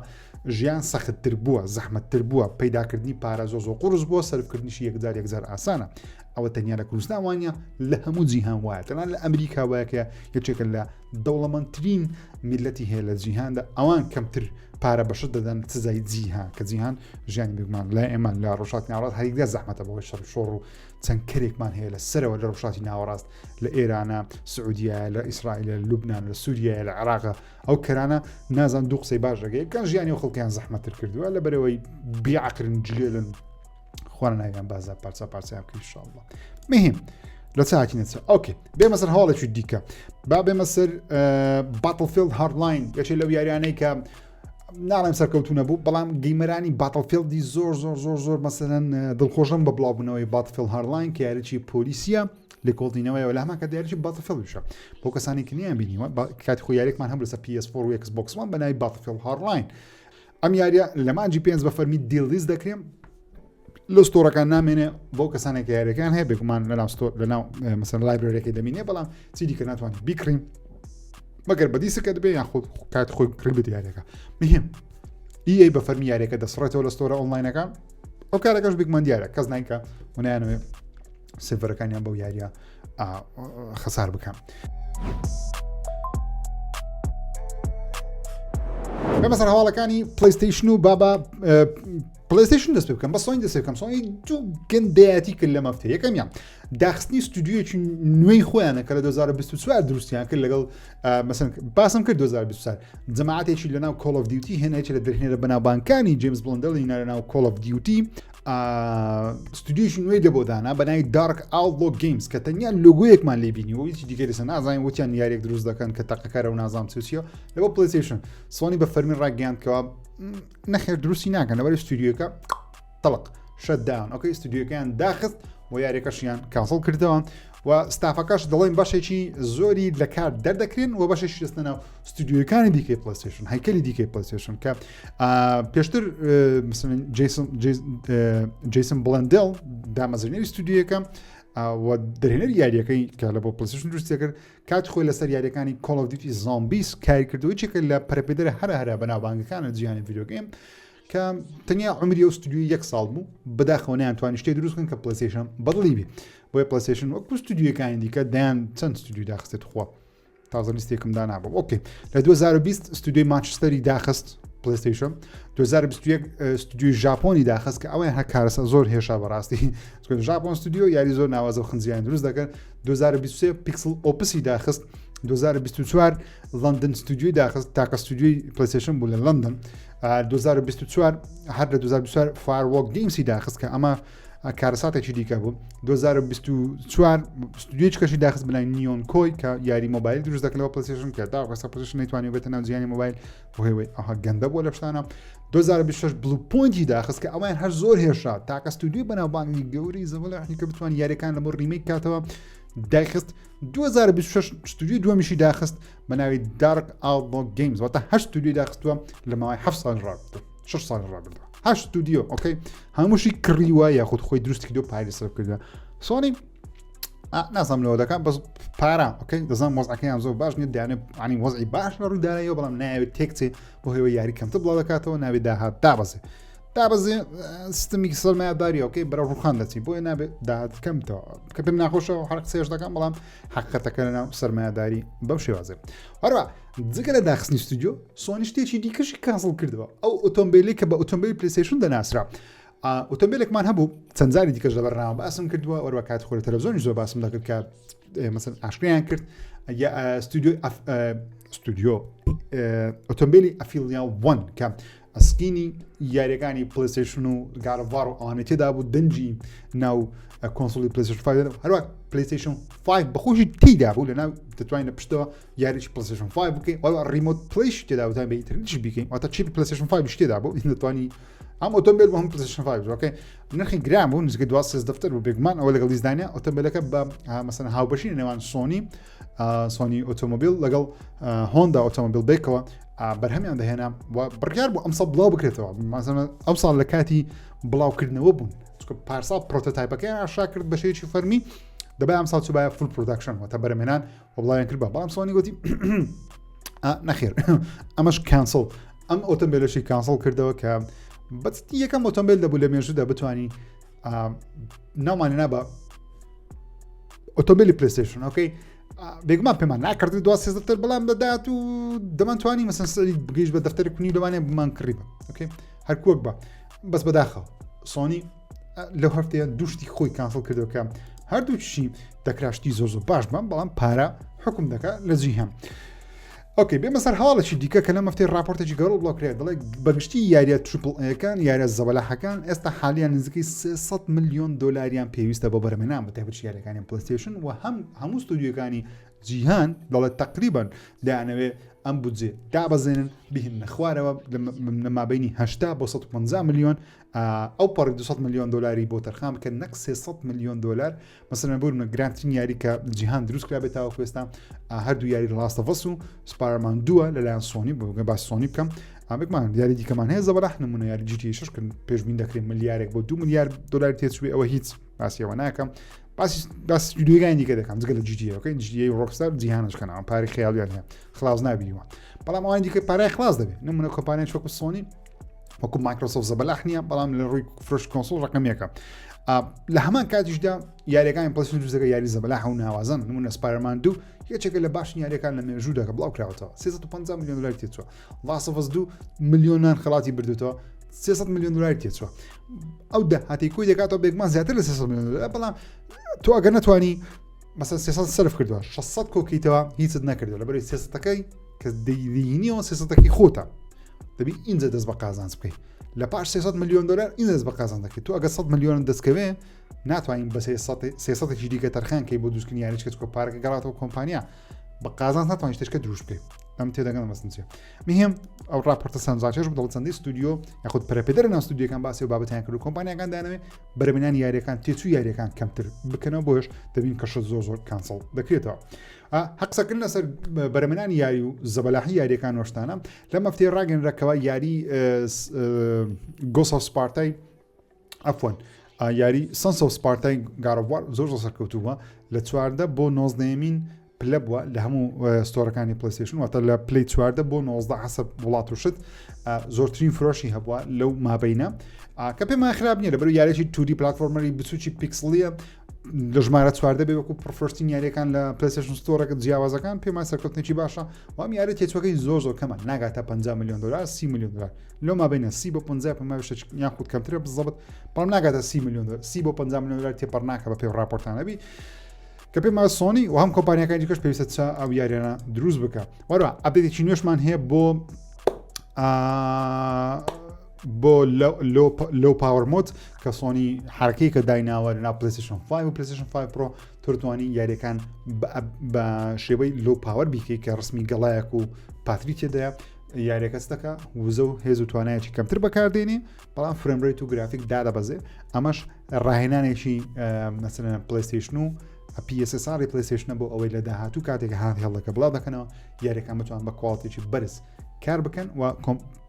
ژیان سەختتر بووە زەحمەتتر بووە پەیداکردنی پارە زۆر زۆر قورس بووە سەرفکردنیشی یەکجار یەکجار ئاسانە ئەوە تەنیا لە کوردستان وانە لە هەموو جیهان وایە تەنان لە ئەمریکا وایە کە یەکێکە لە دەوڵەمەندترین میلەتی هەیە لە جیهاندا ئەوان کەمتر پارە بەشت دەدەن سزای جیهان کە جیهان ژیانی بگومان لای ئێمە لە ڕۆژهەڵاتی ناوەڕاست هەریگدا زەحمەتە بەهۆی شەڕ شۆڕ و چەند کەرێکمان هەیە لە سەرەوە لە ڕۆژهەڵاتی ناوەڕاست لە ئێرانە سعودیە لە ئیسرائیل لە لوبناان لە سووریە لە عێراقە ئەو کەرانە نازان دوو قسەی باش دەگەی بکەن ژیانی و خەڵکیان زەحمەتر کردووە لە بەرەوەی بیعقرن جلێلن خوارە ناویان بازار پارچە پارچەیان بکەین ئینشاءاللە مهم لە چاکی نەچە okay بێمە سەر هەواڵێکی دیکە با بێمە سەر Battlefield Hardline یەکێ لەو یاریانەی کە ناڵێم سەرکەوتو نەبوو بەڵام gamer انی Battlefield ی زۆر زۆر زۆر زۆر مەسەرەن دڵخۆشم بە بڵاوبوونەوەی Battlefield Hardline کە یاریی پۆلیسیە لێکۆڵینەوەی لە هەمان کە دیارکی Battlefield یشە بۆ کەسانی کە نیان بینیوە کاتی خۆ یاریێکمان هەم لەسەر PS4 و Xbox One بە ناوی Battlefield Hardline ئەم یاریە لە مانجی پێنج بە فەرمی release دەکرێن لە store ەکان نامێنێ بۆ کەسانێک کە یاریەکان هەیە بێگومان لەناو store لەناو مەسەن library ەکەی دەمینێ بەڵام چی دیکە ناتوانێت بیکڕین مەگەر بە disc ەکە دەبێ یان خۆ کات خۆی کڕی بێت یاریەکە مهم EA بە فەرمی یاریەکە دەسڕێتەوە لە store ە online ەکان ئەو کارەکەش بێگومان دیارە کەس نایکە و نایانەوێ سێرڤەرەکانیان بەو یاریە خەسار بکەم. بەمەسەر هەواڵەکانی PlayStation و بابا. پلەیستەیشن دەست پێ بکەم بە سۆنی دەست پێ بکەم سۆنی دوو گەندەیەتی کرد لەم هەفتەیە یەکەمیان داخستنی ستودیۆیەکی نوێی خۆیانە کە لە 2024 دروستیان کرد لەگەڵ مەسەن باسم کرد 2024 جەماعەتێکی لەناو Call of Duty هێنایکی لە دەرهێنەرە بەناوبانکانی جیمز بلندەلی لەناو Call of Duty ستودیۆیەکی نوێی لە بۆ دانا بە ناوی Dark Outlaw Games کە تەنیا لۆگۆیەکمان لێ بینی و هیچی دیکە لەسەر نازانین وتیان یاریێک دروست دەکەن کە تەقەکەرە و نازام چ چییە لەبۆ پلەیستەیشن سۆنی بە فەرمی ڕاگەیاند کەوا نەخێر دروستی ناکەن لەبەر ستودیۆکە تەڵق shutdown okay ستودیۆکەیان داخست و یاریەکەشیان cancel کردەوە و ستافەکەش دەڵێن بەشێکی زۆری لە کار دەردەکرێن و بەشێکی دەستە ناو ستودیۆکانی دیکەی پلەیستەیشن هەیکەلی دیکەی پلەیستەیشن کە پێشتر جیسن بلندێل دامەزرێنەری ستودیۆکە و دەرهێنەری یاریەکەی کە لە بۆ پلەیستەیشن دروستی کرد کات خۆی لەسەر یاریەکانی Call of Duty Zombies کاری کردو یەکێکە لە پەرەپێدەرە هەرە هەرە بەناوبانگەکانە جیهانی video game کە تەنیا عمری ئەو ستودیۆی یەک ساڵ بوو بەداخەوە نەیانتوانی شتێک دروست بکەن کە پلەیستەیشن بەدڵی بێ بۆیە پلەیستەیشن وەکو ستودیۆکانی دیکە دەیان چەند ستودیو داخستێت خوا تازە لیستێکم دانابوو okay لە 2020 ستودیۆی مانچستەری داخست پلەیستەیشن 2021 ستودیۆی ژاپۆنی داخست کە ئەوەیان هەر کارەسە زۆر هێشا بەڕاستی ژاپۆن ستودیۆ یاری زۆر ناوازە و خنجیان دروست دەکەن 2023 Pixel Opus ی داخست 2024 لەندەن ستودیۆی داخست تاکە ستودیۆی پلەیستەیشن بوو لە لەندەن 2024 هەر لە 2024 Firewalk Games ی داخست کە ئەمە کارەساتێکی دیکە بوو 2024 ستودیۆی کەشی داخست بەناوی Neon Koi کە یاری مۆبایل دروست دەکەنەوە پلەیستەیشن کە تا ڕێسا پلەیستەیشن نەیتوانی بێتە ناو جیهانی مۆبایل بۆ ئەوها گەندە بووە لە شتانە 2026 Bluepoint ی داخست کە ئەویان هەر زۆر هێشا تاکە ستودیۆی بەناوبانگی گەورەی زەبەلاحی کە بتوان یاریەکان لە بۆ remake کاتەوە دایخست 2026 ستودیۆی دووەمیشی داخست بە ناوی Dark Outlaw Games واتە هەشت ستودیۆی داخستووە لە ماوەی 7 ساڵ ڕابردوو 6 ساڵ ڕابردوو هەشت ستودیۆ okay هەمووشی کڕیوە یاخود خۆی دروست کردو پارەی سەرف کردووە سۆنی نازانم لەوە دەکات بەس پارە okay دەزانم وەزعەکەیان زۆر باش نییە دانێ عنی وەزعی باش لە ڕووی داراییەوە بەڵام ناوێت تێکچێ بۆ هێوە یاری کەمتر بڵاو دەکاتەوە ناوێت داهات دابەزێ دابەزێ سیستمی سەرمایەداری okay بەرەو ڕوخان دەچی بۆیە نابێت داهات کەمتەوە کە پێم ناخۆشە هەر قسەش دەکەم بەڵام حقیقەتەکە لەناو سەرمایەداری بەم شێوازێ هەروە جگە لە داخستنی ستودیۆ سۆنی شتێکی دیکەشی cancel کردەوە ئەو ئۆتۆمبیلی کە بە ئۆتۆمبیل پلیستەیشن دەناسرا ئۆتۆمبیلێکمان هەبوو چەند جاری دیکەش لە بەرنامە باسم کردووە وەروە کات خۆی تەلەڤزیۆنی زۆر باسم دەکرد کە مەسەن ئاشکریان کرد ستودیۆ ستودیۆ ئۆتۆمبیلی Afeela One کە skin ی یاریەکانی پلیستەیشن و God of War و ئەوانەی تێدا بوو دەنگی ناو console ی پلیستەیشن 5 هەروە پلیستەیشن 5 بەخۆشی تێدا بوو لە ناو دەتوانین لە پشتەوە یاریی پلیستەیشن 5 بکەین وەروە remote play ش تێدا بتوانین بە ئینتەرنێتیش بیکەین واتە chip پلیستەیشن 5 تێدا بوو دەتوانی ئەم ئۆتۆمبیل بۆ هەم پلیستەیشن 5 okay نرخی گران بوو نزیکەی 12 دەفتەر بوو بێگومان ئەوە لەگەڵ دیزدانە ئۆتۆمبیلەکە بە مەسەن هاوبەشی نێوان سۆنی سۆنی ئۆتۆمۆبیل لەگەڵ هۆندا ئۆتۆمۆبیل بێکەوە بەرهەمیان دەهێنا و بڕیار بوو ئەمساڵ بڵاو بکرێتەوە مازەنە ئەم ساڵ لە کاتی بڵاوکردنەوە بوون چونکە پارساڵ prototype ەکەیان ئاشا کرد بە شێوەیەکی فەرمی دەبای ئەمساڵ چوبایە full production واتە بەرەمێنان و بڵاویان کرد بە بەڵام سۆنی گوتی نەخێر ئەمەش cancel ئەم ئۆتۆمبیلەشی cancel کردەوە کە بەستی یەکەم ئۆتۆمبیل دەبوو لە مێژوودا بتانی ناومانی نابە ئۆتۆمبیلی پلیستشن okay بێگومان پێمان ناکردی دو سێزدەتر بەڵام دەدات و دەمانتوانی مەسەن سەری بگەیش بە دەفتەری کونی لەوانەیە بمان کڕی بە okay هەرکوەک بە بەس بەداخەوە سۆنی لەو هەفتەیە دوشتی خۆی cancel کردەوە هەردووچی دەکراشتی زۆر زۆر باش بم بەڵام پارە حکم دەکات لە جیهان. okay بێمە سەر هەواڵێکی دیکە کە لەم هەفتەی راپۆرتێکی گەورە بڵاوکرێت دەڵێ بەگشتی یاریە triple A ەکان یاریە زەبەلاحەکان ئێستا حالیان نزیکەی 300 میلیۆن دۆلاریان پێویستە بۆ بەرهەمهێنان بە تایبەت یاریەکانی پلیستەیشن و هەم هەموو ستودیۆکانی جیهان دەڵێت تقریبا دەیانەوێ ئەم بودجێ دابەزێنن بهێننە خوارەوە لە مابینی 80 بۆ 150 میلیۆن ئەو پەڕی 200 میلیۆن دلاری بۆ تەرخان بکەن نەک 300 میلیۆن دلار مەسەلەن بۆ نمونە گرانترین یاری کە جیهان دروست کرابێت تاوەکو ئێستا هەردوو یاری Last of Us و Spider-Man دووە لەلایەن سۆنی بۆ باس سۆنی بکەم ئامێکمان یاری دیکەمان هەیە زەبەلاح نمونە یاری GTA 6 کە پێشبین دەکرێت ملیارێک بۆ 2 ملیار دلار تێچووی ئەوە هیچ باسیەوە ناکەم باسی باس ستودیۆگانی دیکە دەکەم جگە لە GTA okay GTA Rockstar جیهانش کەنەوە پارەی خەیاڵیان هەیە خلاص نابیوە بەڵام ئەوان دیکە پارەی خلاص دەبێت نمونە کۆمپانیای وەکو سۆنی وەکو مایکرۆسۆفت زەبەلاح نییە بەڵام لە ڕووی فرۆش console ڕقمیەکە لە هەمان کاتیشدا یاریەکانی پلس دروستەکە یاری زەبەلاح و ناوازن نمونە Spider-Man دوو یەکێکە لە باشترین یاریەکان لە مێژوودا کە بڵاو کراوەتەوە 350 میلیۆن دلار تێچووە Last of Us دوو ملیۆنان خەڵاتی بردوتەوە. 300 میلیۆن دلاری تێچوە ئەو داهاتی کۆی دەکاتەوە بێگومان زیاتر لە 300 میلیۆن دلار بەڵام تۆ ئەگەر نەتوانی مەسەن 300 سەرف کردووە 600 کۆکەیتەوە هیچت نەکردو لەبەری 300ەکەی کە دەیبینیەوە 300ەکەی خۆتە دەبی ئینجا دەست بە قازانج بکەیت لە پاش 300 میلیۆن دلار ئینجا دەست بە قازانج دەکەیت تۆ ئەگەر 100 میلیۆن دەستکەوێ ناتوانین بە 300 دیکە تەرخان کەی بۆ دروستکردنی یاریش کە چکۆ پارەکە گەڕاتەوە کۆمپانیا بە قازانج ناتوانین شتێکە دروست بکەیت ئەم تێدەگەن مەسن چیە مهم ئەو راپۆرتە سەنجاکێش دەڵ چەندی ستودیۆ یاخود پەرەپێدەرە ناو ستودیۆکان باسی و بابەتیان کرد و کۆمپانیاکان دانەوێ بەرەمێنانی یاریەکان تێچوو یاریەکان کەمتر بکەنەوە بۆش دەبین کە شت زۆر زۆر cancel دەکرێتەوە هەقسەکردن لەسەر بەرەمێنانی یاری و زەبەلاحی یاریەکان وەشتانە لە مەفتێ ڕاگەنرەکەوە یاری Ghost of Sparta ی عەفوەن یاری Sons of Sparta ی God of War زۆر زۆر سەرکەوتوو بووە لە 14 بۆ نۆزدەیەمین پلە بووە لە هەموو store ەکانی PlayStation واتە لە پلی 14 بۆ 19 حسب وڵات و شت زۆرترین فرۆشی هەبووە لەو مابینە کە پێمان خراپ نییە لەبەر یاریی 2D platformer ی بچوکی pixel یە لە ژمارە چواردە بێ وەکو پرفرستین یاریەکان لە PlayStation Store ەکە جیاوازەکان پێمان سەرکەوتنێکی باشە وام یاری تێچوەکەی زۆر زۆر کەمە ناگاتە 50 میلیۆن دلار 30 میلیۆن دلار لەو مابینە سی بۆ 50 پێم وایە شتێک یان خود کەمترە بزەبت بەڵام ناگاتە سی میلیۆن دلار سی بۆ 50 میلیۆن دلار تێپەڕ ناکە بە پێ راپۆرتانە بی کە پێم وایە سۆنی و هەم کۆمپانیاکانی دیکەش پێویستە چا ئەو یاریانە دروست بکە وەروە update ێکی نوێشمان هەیە بۆ بۆ low power mode کە سۆنی حرکەی کە دایناوە لە ناو PlayStation 5 و PlayStation 5 Pro تۆ توانی یاریەکان بە شێوەی low power بیکەی کە ڕسمی گەڵایەک و پاتری تێدایە یاریەکە دەکە وزە و هێز و توانایەکی کەمتر بەکاردێنێ بەڵام frame rate و گرافیک دادەبەزێ ئەمەش ڕاهێنانێکی مەسەن PlayStation و PSSR PlayStation ە بۆ ئەوەی لە داهاتوو کاتێک handheld ەکە بڵاو دەکەنەوە یاریەکان بتوان بە quality ێکی بەرز کار بکەن و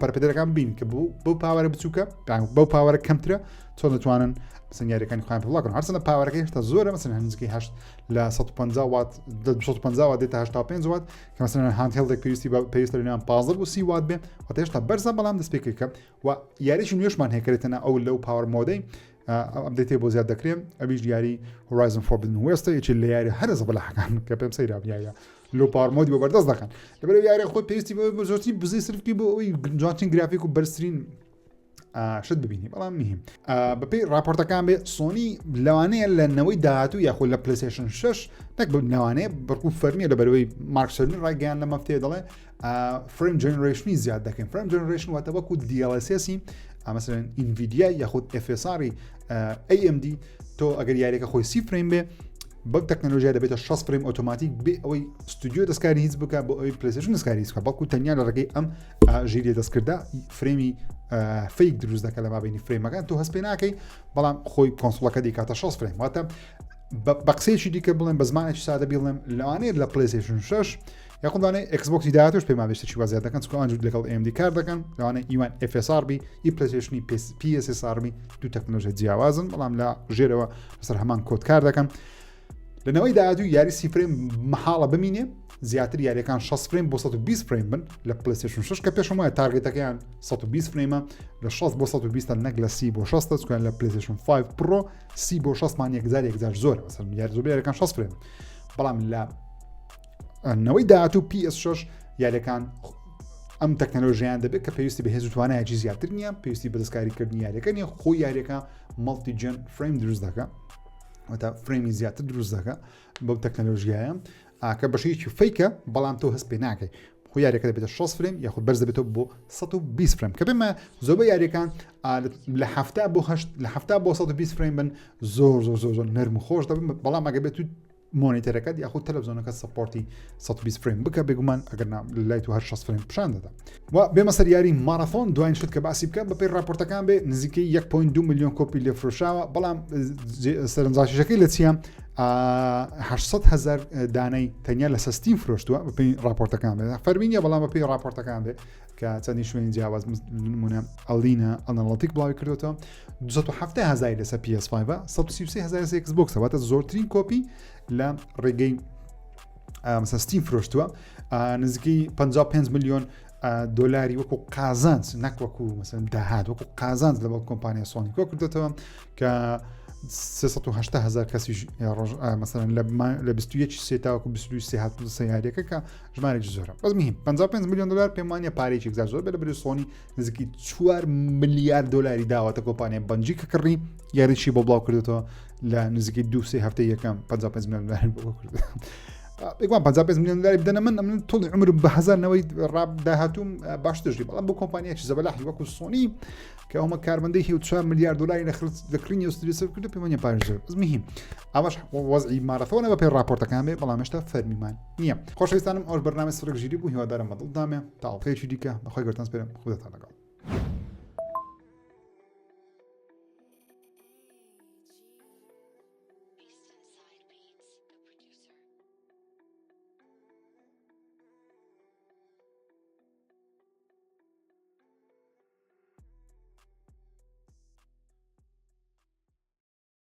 پەرپێدەرەکان بین کە بوو بەو power ە بچووکە بەو power ە کەمترە چۆن دەتوانن مەسەن یاریەکانی خۆیان بڵاکەن هەرچەندە power ەکەی هێشتا زۆرە مەسەن هەنزگەی 8 لە 150 وات 250 وات دێتە 85 وات کە مەسەلەن handheld ێک پێویستی بە پێویستە لە نێوان 15 بۆ 30 وات بێ واتە هێشتا بەرزە بەڵام دەست پێکەکە و یاریی نوێشمان هەیە کە ئەو low power mode ەی update ێ بۆ زیاد دەکرێن ئەویش یاری Horizon Forbidden West ە یەکێ لە یاری هەرە زەبەلاحەکان کە پێم سەیرا یاریە low power mode ی بۆ بەردەست دەکەن لەبەر یاری خۆی پێویستی بە زۆرترین بزی سرفکی بۆ ئەوی جوانترین گرافیک و بەرزترین شت ببینی بەڵام مهم بەپی راپۆرتەکان بێ سۆنی لەوانەیە لە نەوەی داهاتوو یاخود لە PlayStation 6 نەک لەوانەیە بەڵکو فەرمیە لە بەرەوەی مارک سێرنی ڕایگەیان لە مەفتەیە دەڵێ frame generation ی زیاد دەکەین frame generation واتە وەکو DLSS ی مەسەلەن Nvidia یاخود FSR ی AMD تۆ ئەگەر یاریەکە خۆی سی frame بێ بەم تەکنەلۆژیا دەبێتە 60 frame ئۆتۆماتیک بێ ئەوەی ستودیۆ دەستکاری هیچ بکە بۆ ئەوەی PlayStation دەستکاری هیچ بکە بەڵکو تەنیا لە ڕێگەی ئەم ژیریە دەستکردە frame ی fake دروست دەکە لە مابینی frame ەکان تۆ هەست پێ ناکەی بەڵام خۆی console ەکە دیکاتە 60 frame واتە بە قسەیەکی دیکە بڵێم بە زمانێکی سادە بیڵێم لەوانەیە لە PlayStation 6 یاخود لەوانەیە Xbox ی داهاتوش پێمان بێت شتێکی وا زیاد دەکەن چونکە ئەوان لەگەڵ AMD کار دەکەن لەوانەیە ئیوان FSR بی ئی PlayStation ی PSSR بی دوو تەکنۆلۆژیا جیاوازن بەڵام لە ژێرەوە لەسەر هەمان کۆد کار دەکەن لە نەوەی داهاتوو یاری سی frame مەحاڵە بمینێ زیاتر یاریەکان 60 frame بۆ 120 frame بن لە PlayStation 6 کە پێشم وایە target ەکەیان 120 frame ە لە 60 بۆ 120 نەک لە سی بۆ 60 چکیان لە PlayStation 5 Pro سی بۆ 60 مان یەکجار یەکجار زۆر مەسەلەن یاری زۆر یاریەکان 60 frame بەڵام لە نەوەی داهاتوو PS6 یاریەکان ئەم تەکنەلۆژیان دەبێت کە پێویستی بە هێز و توانایەکی زیاتر نییە پێویستی بە دەستکاریکردنی یاریەکە نیە خۆی یاریەکە multi-gen frame دروست دەکە واتە frame ی زیاتر دروست دەکە بەو تەکنەلۆژیایە ئاکە بەشێکی fake ە بەڵام تۆ هەست پێ ناکەی خۆ یاریەکە دەبێتە 60 frame یاخود بەرز دەبێتەوە بۆ 120 frame کە بێمە زۆربە یاریەکان لە هەفتا بۆ هەشت لە هەفتا بۆ 120 frame بن زۆر زۆر زۆر زۆر نەرم و خۆش دەبن بەڵام ئەگە بێت monitor ەکەت یاخود تەلەڤزیۆنەکە support ی 120 frame بکە بێگومان ئەگەر لای تو هەر 60 frame پیشان دەدا و بێمە سەر یاری Marathon دوایین شت کە باسی بکەم بەپێی راپۆرتەکان بێ نزیکەی 1.2 میلیۆن کۆپی لێ فرۆشاوە بەڵام سەرنجڕاکێشەکەی لە چییە 800 هزار دانەی تەنیا لە Steam فرۆشتووە بەپێی راپۆرتەکان بێ فەرمی نیە بەڵام بەپێی راپۆرتەکان بێ کە چەندی شوێنی جیاواز نمونە Alinea Analytics بڵاوی کردوێتەوە 270 هزاری لەسەر PS5 133 هزار لەسەر Xbox واتە زۆرترین کۆپی لە ڕێگەی مەسەلەن Steam فرۆشتووە نزیکەی 55 میلیۆن دۆلاری وەکو قازانج نەک وەکو مەسەلەن داهات وەکو قازانج لەگەڵ کۆمپانیا سۆنی کۆ کردێتەوە کە 380 هزار کەسیش ڕۆژ مەسەلەن لە لە 21 سێ تاوەکو 22 سێ هاتوو سێ یاریەکە کە ژمارێکی زۆرە بەس مهم 55 میلیۆن دلار پێم وانە پارێکی زار زۆر بێ لە بری سۆنی نزیکی 4 ملیار دلاری داوەتە کۆمپانیا بەنجی کە کڕی یاریی بۆ بڵاو کردێتەوە لە نزیکی دو سێ هەفتە یەکەم 55 میلیۆن دلاری بۆ کرد بێگومان 55 میلیۆن دلاری بدەنە من ئەمن تۆڵی عمرم بە هەزار نەوەی ڕاب داهاتوم باشتر ژی بەڵام بۆ کۆمپانیایکی زەبەلاحی وەکو سۆنی کە ئەومە کارمەندەی هی 4 ملیار دلاری لە خرج لە کڕینی ئوستری سەر کردو پێوەنیە پارە زۆر بەس مهم ئەمەش وەزعی مارەثۆنە بە پێی راپۆرتەکان بێ بەڵام هێشتا فەرمیمان نییە خۆشەویستانم ئەوش بەرنامەی سڕک ژیری بوو هیوادارم بەدڵتان بێ تا ئەڵقەیەکی دیکە بەخوای گەورەتان سپێرم خوداتان لەگەڵ.